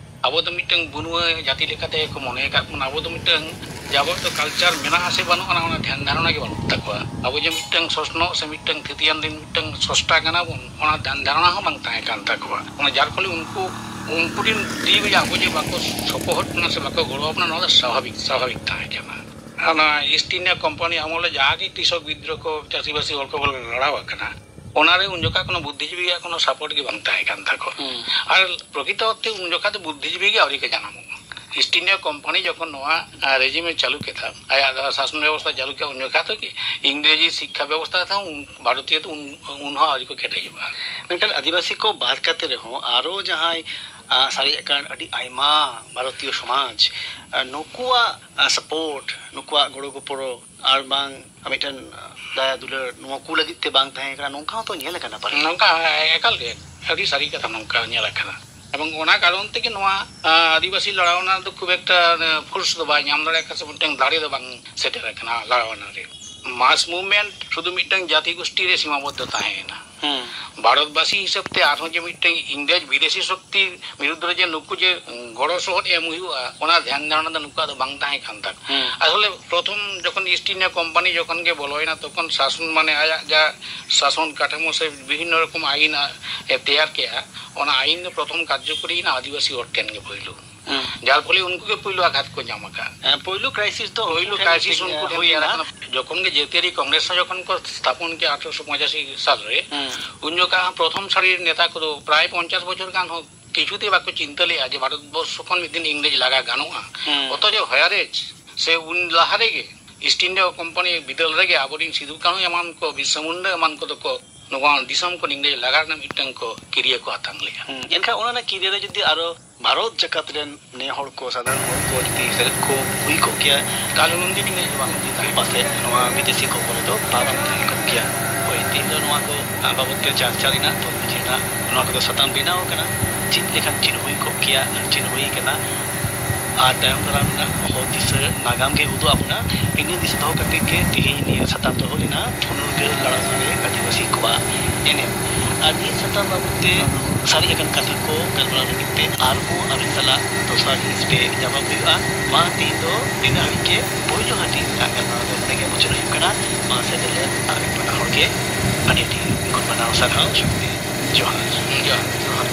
ᱟᱵᱚ ᱫᱚ ᱢᱤᱫᱴᱟᱝ ᱵᱩᱱᱩᱣᱟᱹ ᱡᱟᱹᱛᱤ ᱞᱮᱠᱟᱛᱮ ᱠᱚ ᱢᱚᱱᱮ ᱟᱠᱟᱫ ᱵᱚᱱᱟ᱾ ᱟᱵᱚ ᱫᱚ ᱢᱤᱫᱴᱟᱝ, ᱡᱮ ᱟᱵᱚᱣᱟᱜ ᱫᱚ ᱠᱟᱞᱪᱟᱨ ᱢᱮᱱᱟᱜᱼᱟ ᱥᱮ ᱵᱟᱹᱱᱩᱜᱼᱟ, ᱚᱱᱟ ᱫᱷᱮᱭᱟᱱ ᱫᱷᱟᱨᱚᱱᱟ ᱜᱮ ᱵᱟᱹᱱᱩᱜ ᱛᱟᱠᱚᱣᱟ᱾ ᱟᱵᱚ ᱡᱮ ᱢᱤᱫᱴᱟᱝ ᱥᱚᱥᱱᱚᱜ ᱥᱮ ᱢᱤᱫᱴᱟᱝ ᱛᱷᱤᱛᱤᱭᱟᱱ ᱨᱮᱱ ᱢᱤᱫᱴᱟᱝ ᱥᱨᱚᱥᱴᱟ ᱠᱟᱱᱟ ᱵᱚᱱ, ᱚᱱᱟ ᱫᱷᱮᱭᱟᱱ ᱫᱷᱟᱨᱚᱱᱟ ᱦᱚᱸ ᱵᱟᱝ ᱛᱟᱦᱮᱸ ᱠᱟᱱ ᱛᱟᱠᱚᱣᱟ᱾ ᱚᱱᱟ ᱡᱟᱨ ᱯᱷᱚᱞᱮ ᱩᱱᱠᱩ, ᱩᱱᱠᱩ ᱨᱮᱱ ᱫᱤᱠ ᱨᱮ ᱟᱵᱚ ᱡᱮ ᱵᱟᱠᱚ ᱥᱚᱯᱚᱦᱚᱫ ᱵᱚᱱᱟ ᱥᱮ ᱵᱟᱠᱚ ᱜᱚᱲᱚ ᱟᱵᱚᱱᱟ, ᱱᱚᱣᱟ ᱫᱚ ᱥᱟᱵᱷᱟᱵᱤᱠ, ᱥᱟᱵᱷᱟᱵᱤᱠ ᱛᱟᱦᱮᱸ ᱠᱟᱱᱟ᱾ ᱚᱱᱟ ᱤᱥᱴ ᱤᱱᱰᱤᱭᱟ ᱠᱳᱢᱯᱟᱱᱤ ᱟᱢᱚᱞ ᱨᱮ ᱡᱟᱦᱟᱸ ᱜᱮ ᱠᱨᱤᱥᱚᱠ ᱵᱤᱫᱽᱨᱳᱦ ᱠᱚ, ᱪᱟᱹᱥᱤᱵᱟᱹᱥᱤ ᱦᱚᱲ ᱠᱚ ᱵᱚᱱ ᱞᱟᱲᱟᱣ ᱟᱠᱟᱱᱟ, ᱚᱱᱟᱨᱮ ᱩᱱ ᱡᱚᱠᱷᱟ ᱠᱳᱱᱳ ᱵᱩᱫᱽᱫᱷᱤᱡᱤᱵᱤᱭᱟᱜ ᱠᱳᱱᱳ ᱥᱟᱯᱳᱨᱴ ᱜᱮ ᱵᱟᱝ ᱛᱟᱦᱮᱸ ᱠᱟᱱ ᱛᱟᱠᱚ᱾ ᱦᱩᱸ᱾ ᱟᱨ ᱯᱨᱚᱠᱤᱛᱚ ᱚᱨᱛᱷᱮ ᱩᱱ ᱡᱚᱠᱷᱟ ᱫᱚ ᱵᱩᱫᱽᱫᱷᱤᱡᱤᱵᱤ ᱜᱮ ᱟᱹᱣᱨᱤ ᱠᱚ ᱡᱟᱱᱟᱢᱚᱜᱼᱟ᱾ ᱤᱥᱴ ᱤᱱᱰᱤᱭᱟ ᱠᱳᱢᱯᱟᱱᱤ ᱡᱚᱠᱷᱚᱱ ᱱᱚᱣᱟ, ᱟ, ᱨᱮᱡᱤᱢᱮ ᱪᱟᱹᱞᱩ ᱠᱮᱫᱟ, ᱟᱭᱟᱜ ᱥᱟᱥᱚᱱ ᱵᱮᱵᱚᱥᱛᱷᱟ ᱪᱟᱹᱞᱩ ᱠᱮᱫᱟ, ᱩᱱ ᱡᱚᱠᱷᱟ ᱫᱚ ᱠᱤ ᱤᱝᱨᱮᱡᱤ ᱥᱤᱠᱠᱷᱟ ᱵᱮᱵᱚᱥᱛᱷᱟ ᱛᱮᱦᱚᱸ ᱩᱱ, ᱵᱷᱟᱨᱚᱛᱤᱭᱚ ᱫᱚ ᱩᱱ, ᱩᱱ ᱦᱚᱸ ᱟᱹᱣᱨᱤ ᱠᱚ ᱠᱮᱴᱮᱡᱚᱜᱼᱟ᱾ ᱢᱮᱱᱠᱷᱟᱱ ᱟᱹᱫᱤᱵᱟᱹᱥᱤ ᱠᱚ ᱵᱟᱫ ᱠᱟᱛᱮ ᱨᱮᱦᱚᱸ ᱟᱨᱚ ᱡᱟᱦᱟᱸᱭ, ᱟ, ᱥᱟᱨᱮᱡ ᱟᱠᱟᱱ ᱟᱹᱰᱤ ᱟᱭᱢᱟ ᱵᱷᱟᱨᱚᱛᱤᱭᱚ ᱥᱚᱢᱟᱡᱽ, ᱟ, ᱱᱩᱠᱩᱣᱟᱜ, ᱟ, ᱥᱟᱯᱳᱨᱴ, ᱱᱩᱠᱩᱣᱟᱜ ᱜᱚᱲᱚ ᱜᱚᱯᱚᱲᱚ ᱟᱨ ᱵᱟᱝ ᱢᱤᱫᱴᱮᱱ ᱫᱟᱭᱟ ᱫᱩᱞᱟᱹᱲ ᱱᱚᱣᱟ ᱠᱚ ᱞᱟᱹᱜᱤᱫ ᱛᱮ ᱵᱟᱝ ᱛᱟᱦᱮᱸ ᱠᱟᱱᱟ, ᱱᱚᱝᱠᱟ ᱦᱚᱸᱛᱚ ᱧᱮᱞ ᱟᱠᱟᱱᱟ ᱯᱟᱞᱮ᱾ ᱱᱚᱝᱠᱟ ᱮᱠᱟᱞ ᱜᱮ ᱟᱹᱰᱤ ᱥᱟᱹᱨᱤ ᱠᱟᱛᱷᱟ ᱱᱚᱝᱠᱟ ᱧᱮᱞ ᱟᱠᱟᱱᱟ᱾ ᱮᱵᱚᱝ ᱚᱱᱟ ᱠᱟᱨᱚᱱ ᱛᱮᱜᱮ ᱱᱚᱣᱟ, ᱟ, ᱟᱹᱫᱤᱵᱟᱹᱥᱤ ᱞᱟᱲᱟᱣᱱᱟ ᱫᱚ ᱠᱷᱩᱵ ᱮᱠᱴᱟ, ᱟ, ᱯᱷᱳᱨᱥ ᱫᱚ ᱵᱟᱭ ᱧᱟᱢ ᱫᱟᱲᱮ ᱟᱠᱟᱫᱟ ᱥᱮ ᱢᱤᱫᱴᱟᱝ ᱫᱟᱲᱮ ᱫᱚ ᱵᱟᱝ ᱥᱮᱴᱮᱨ ᱟᱠᱟᱱᱟ ᱞᱟᱲᱟᱣᱱᱟ ᱨᱮ᱾ ᱢᱟᱥ ᱢᱩᱵᱷᱢᱮᱱᱴ ᱥᱩᱫᱷᱩ ᱢᱤᱫᱴᱟᱝ ᱡᱟᱹᱛᱤ ᱜᱳᱥᱴᱤ ᱨᱮ ᱥᱤᱢᱟᱵᱚᱫᱽᱫᱷᱚ ᱛᱟᱦᱮᱸᱭᱮᱱᱟ᱾ ᱦᱩᱸ᱾ ᱵᱷᱟᱨᱚᱛᱵᱟᱥᱤ ᱦᱤᱥᱟᱹᱵ ᱛᱮ ᱟᱨᱦᱚᱸ ᱡᱮ ᱢᱤᱫᱴᱟᱝ ᱤᱝᱨᱮᱡᱽ ᱵᱤᱫᱮᱥᱤ ᱥᱚᱠᱛᱤ ᱵᱤᱨᱩᱫᱽ ᱨᱮ ᱡᱮ ᱱᱩᱠᱩ ᱡᱮ ᱜᱚᱲᱚ ᱥᱚᱦᱚᱫ ᱮᱢ ᱦᱩᱭᱩᱜᱼᱟ, ᱚᱱᱟ ᱫᱷᱮᱭᱟᱱ ᱫᱷᱟᱨᱚᱱᱟ ᱫᱚ ᱱᱩᱠᱩᱣᱟᱜ ᱫᱚ ᱵᱟᱝ ᱛᱟᱦᱮᱸ ᱠᱟᱱ ᱛᱟᱠᱚᱣᱟ᱾ ᱦᱩᱸ᱾ ᱟᱥᱚᱞᱮ ᱯᱨᱚᱛᱷᱚᱢ ᱡᱚᱠᱷᱚᱱ ᱤᱥᱴ ᱤᱱᱰᱤᱭᱟ ᱠᱳᱢᱯᱟᱱᱤ ᱡᱚᱠᱷᱚᱱ ᱜᱮ ᱵᱚᱞᱚᱭᱮᱱᱟ, ᱛᱚᱠᱷᱚᱱ ᱥᱟᱥᱚᱱ, ᱢᱟᱱᱮ, ᱟᱭᱟᱜ ᱡᱟ ᱥᱟᱥᱚᱱ ᱠᱟᱴᱷᱟᱢᱳ ᱥᱮ ᱵᱤᱵᱷᱤᱱᱱᱚ ᱨᱚᱠᱚᱢ ᱟᱭᱤᱱ ᱮ ᱛᱮᱭᱟᱨ ᱠᱮᱜᱼᱟ, ᱚᱱᱟ ᱟᱭᱤᱱ ᱫᱚ ᱯᱨᱚᱛᱷᱚᱢ ᱠᱟᱨᱡᱚᱠᱚᱨᱤᱭᱮᱱᱟ ᱟᱹᱫᱤᱵᱟᱹᱥᱤ ᱦᱚᱲ ᱴᱷᱮᱱ ᱜᱮ ᱯᱳᱭᱞᱳ᱾ ᱦᱩᱸ᱾ ᱡᱟᱨ ᱯᱷᱚᱞᱮ ᱩᱱᱠᱩ ᱜᱮ ᱯᱳᱭᱞᱳ ᱟᱜᱷᱟᱛ ᱠᱚ ᱧᱟᱢ ᱟᱠᱟᱫ᱾ ᱦᱮᱸ, ᱯᱳᱭᱞᱳ ᱠᱨᱟᱭᱥᱤᱥ ᱫᱚ ᱯᱳᱭᱞᱳ ᱩᱱᱠᱩ ᱴᱷᱮᱱ ᱠᱨᱟᱭᱥᱤᱥ ᱜᱮ ᱩᱱᱠᱩ ᱴᱷᱮᱱ ᱦᱩᱭ ᱜᱮ ᱮᱱᱟ᱾ ᱟᱨᱟᱢᱵᱷᱚ᱾ ᱡᱚᱠᱷᱚᱱ ᱜᱮ ᱡᱟᱹᱛᱤᱭᱟᱹᱨᱤ ᱠᱚᱝᱜᱨᱮᱥ ᱦᱚᱸ ᱡᱚᱠᱷᱚᱱ ᱠᱚ ᱛᱷᱟᱯᱚᱱ ᱠᱮᱫ ᱟᱴᱷᱨᱚᱥᱚ ᱯᱚᱸᱪᱟᱥᱤ ᱥᱟᱞ ᱨᱮ, ᱦᱩᱸ᱾ ᱩᱱ ᱡᱚᱠᱷᱟ ᱯᱨᱚᱛᱷᱚᱢ ᱥᱟᱹᱨᱤ ᱱᱮᱛᱟ ᱠᱚᱫᱚ ᱯᱨᱟᱭ ᱯᱚᱧᱪᱟᱥ ᱵᱚᱪᱷᱚᱨ ᱜᱟᱱ ᱦᱚᱸ ᱠᱤᱪᱷᱩ ᱛᱮ ᱵᱟᱠᱚ ᱪᱤᱱᱛᱟᱹ ᱞᱮᱫᱼᱟ ᱡᱮ ᱵᱷᱟᱨᱚᱛ ᱵᱚᱨᱥᱚ ᱠᱷᱚᱱ ᱢᱤᱫ ᱫᱤᱱ ᱤᱝᱨᱮᱡᱽ ᱞᱟᱜᱟ ᱜᱟᱱᱚᱜᱼᱟ᱾ ᱦᱩᱸ᱾ ᱚᱛᱷᱚᱪᱚ ᱦᱚᱭᱟᱨᱮᱡᱽ ᱥᱮ ᱩᱱ ᱞᱟᱦᱟ ᱨᱮᱜᱮ ᱤᱥᱴ ᱤᱱᱰᱤᱭᱟ ᱠᱳᱢᱯᱟᱱᱤ ᱵᱤᱫᱟᱹᱞ ᱨᱮᱜᱮ ᱟᱵᱚᱨᱮᱱ ᱥᱤᱫᱩ ᱠᱟᱹᱱᱦᱩ ᱮᱢᱟᱱ ᱠᱚ, ᱵᱤᱨᱥᱟ ᱢᱩᱱᱰᱟ ᱮᱢᱟᱱ ᱠᱚᱫᱚ ᱠᱚ ᱱᱚᱣᱟ ᱫᱤᱥᱚᱢ ᱠᱷᱚᱱ ᱤᱝᱨᱮᱡᱽ ᱞᱟᱜᱟ ᱨᱮᱱᱟᱜ ᱢᱤᱫᱴᱟᱝ ᱠᱚ ᱠᱤᱨᱭᱟᱹ ᱠᱚ ᱟᱛᱟᱝ ᱞᱮᱫᱼᱟ᱾ ᱦᱩᱸ, ᱮᱱᱠᱷᱟᱱ ᱚᱱᱟ ᱨᱮᱱᱟᱜ ᱠᱤᱨᱭᱟᱹ ᱨᱮ ᱡᱩᱫᱤ ᱟᱨᱚ ᱵᱷᱟᱨᱚᱛ ᱡᱟᱠᱟᱛ ᱨᱮᱱ ᱱᱮ ᱦᱚᱲ ᱠᱚ, ᱥᱟᱫᱷᱟᱨᱚᱱ ᱦᱚᱲ ᱠᱚ ᱡᱩᱫᱤ ᱥᱮᱞᱮᱫ ᱠᱚ ᱦᱩᱭ ᱠᱚᱜ ᱠᱮᱭᱟ, ᱛᱟᱦᱞᱮ ᱩᱱᱫᱤᱱ ᱤᱝᱨᱮᱡᱽ ᱵᱟᱝ ᱦᱩᱭ ᱛᱟᱦᱮᱸ᱾ ᱯᱟᱥᱮᱡ ᱱᱚᱣᱟ ᱵᱤᱫᱮᱥᱤ ᱠᱷᱚᱵᱚᱨ ᱨᱮᱫᱚ ᱵᱟᱵᱚᱱ ᱛᱟᱦᱮᱸ ᱠᱚᱜ ᱠᱮᱭᱟ᱾ ᱦᱳᱭ, ᱛᱮᱦᱮᱧ ᱫᱚ ᱱᱚᱣᱟ ᱠᱚ ᱵᱟᱵᱚᱛ ᱛᱮ ᱪᱟᱨᱪᱟ ᱨᱮᱱᱟᱜ ᱛᱚ ᱱᱤᱡᱮᱨᱟᱜ ᱱᱚᱣᱟ ᱠᱚᱫᱚ ᱥᱟᱛᱟᱢ ᱵᱮᱱᱟᱣ ᱟᱠᱟᱱᱟ᱾ ᱪᱮᱫ ᱞᱮᱠᱷᱟᱱ ᱪᱮᱫ ᱦᱩᱭ ᱠᱚᱜ ᱠᱮᱭᱟ ᱟᱨ ᱪᱮᱫ ᱦᱩᱭ ᱠᱟᱱᱟ, ᱟᱨ ᱛᱟᱭᱚᱢ ᱫᱟᱨᱟᱢ ᱨᱮᱱᱟᱜ ᱦᱚᱨ ᱫᱤᱥᱟᱹ ᱱᱟᱜᱟᱢ ᱜᱮ ᱩᱫᱩᱜ ᱟᱵᱚᱱᱟ᱾ ᱤᱱᱟᱹ ᱫᱤᱥᱟᱹ ᱫᱚᱦᱚ ᱠᱟᱛᱮ ᱜᱮ ᱛᱮᱦᱮᱧ ᱱᱤᱭᱟᱹ ᱥᱟᱛᱟᱢ ᱫᱚᱦᱚ ᱞᱮᱱᱟ, ᱯᱷᱩᱨᱜᱟᱹᱞ ᱞᱟᱲᱟᱣ ᱨᱮ ᱟᱹᱫᱤᱵᱟᱹᱥᱤ ᱠᱚᱣᱟᱜ ᱮᱱᱮᱢ᱾ ᱟᱨ ᱱᱤᱭᱟᱹ ᱥᱟᱛᱟᱢ ᱵᱟᱵᱚᱛ ᱛᱮ ᱥᱟᱨᱮᱡ ᱟᱠᱟᱱ ᱠᱟᱛᱷᱟ ᱠᱚ ᱜᱟᱞᱢᱟᱨᱟᱣ ᱞᱟᱹᱜᱤᱫ ᱛᱮ ᱟᱨᱦᱚᱸ ᱟᱵᱤᱱ ᱥᱟᱞᱟᱜ ᱫᱚᱥᱟᱨ ᱦᱤᱸᱥ ᱨᱮ ᱧᱟᱯᱟᱢ ᱦᱩᱭᱩᱜᱼᱟ᱾ ᱢᱟ ᱛᱮᱦᱮᱧ ᱫᱚ ᱱᱤᱱᱟᱹᱜ ᱦᱟᱹᱵᱤᱡ ᱜᱮ᱾ ᱯᱳᱭᱞᱳ ᱦᱟᱹᱴᱤᱧ ᱨᱮᱱᱟᱜ ᱜᱟᱞᱢᱟᱨᱟᱣ ᱫᱚ ᱱᱚᱰᱮ ᱜᱮ ᱢᱩᱪᱟᱹᱫ ᱦᱩᱭᱩᱜ ᱠᱟᱱᱟ᱾ ᱢᱟ ᱥᱮᱫ ᱞᱮ ᱟᱹᱵᱤᱱ ᱵᱟᱱᱟ ᱦᱚᱲ ᱜᱮ ᱟᱹᱰᱤ ᱟᱹᱰᱤ ᱜᱩᱱ ᱢᱟᱱᱟᱣ ᱥᱟᱨᱦᱟᱣ, ᱥᱟᱶᱛᱮ ᱡᱚᱦᱟᱨ᱾ ᱡᱚᱦᱟᱨ, ᱡᱚᱦᱟᱨ᱾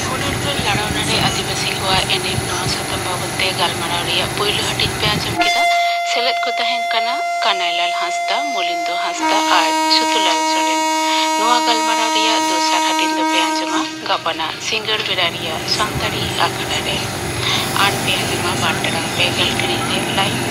ᱯᱷᱩᱨᱜᱟᱹᱞ ᱞᱟᱲᱟᱣᱱᱟ ᱨᱮ ᱟᱹᱫᱤᱵᱟᱹᱥᱤ ᱠᱚᱣᱟᱜ ᱮᱱᱮᱢ, ᱱᱚᱣᱟ ᱥᱟᱛᱟᱢ ᱵᱟᱵᱚᱛ ᱛᱮ ᱜᱟᱞᱢᱟᱨᱟᱣ ᱨᱮᱭᱟᱜ ᱯᱩᱭᱞᱩ ᱦᱟᱹᱴᱤᱧ ᱯᱮ ᱟᱸᱡᱚᱢ ᱠᱮᱫᱟ᱾ ᱥᱮᱞᱮᱫ ᱠᱚ ᱛᱟᱦᱮᱸ ᱠᱟᱱᱟ ᱠᱟᱱᱟᱭᱞᱟᱞ ᱦᱟᱸᱥᱫᱟ, ᱢᱚᱞᱤᱱᱫᱚ ᱦᱟᱸᱥᱫᱟ ᱟᱨ ᱥᱩᱛᱩᱞᱟᱞ ᱥᱚᱨᱮᱱ᱾ ᱱᱚᱣᱟ ᱜᱟᱞᱢᱟᱨᱟᱣ ᱨᱮᱭᱟᱜ ᱫᱚᱥᱟᱨ ᱦᱟᱹᱴᱤᱧ ᱫᱚᱯᱮ ᱟᱸᱡᱚᱢᱟ ᱜᱟᱯᱟᱱᱟᱜ ᱥᱤᱸᱜᱟᱹᱲ ᱵᱮᱲᱟ ᱨᱮᱭᱟᱜ ᱥᱟᱱᱛᱟᱲᱤ ᱟᱠᱷᱲᱟ ᱨᱮ᱾ ᱟᱨ ᱯᱮ ᱟᱸᱡᱚᱢᱟ ᱵᱟᱨ ᱴᱟᱲᱟᱝ ᱯᱮ ᱜᱮᱞ ᱴᱤᱲᱤᱡ ᱨᱮ ᱞᱟᱭᱤᱵᱷ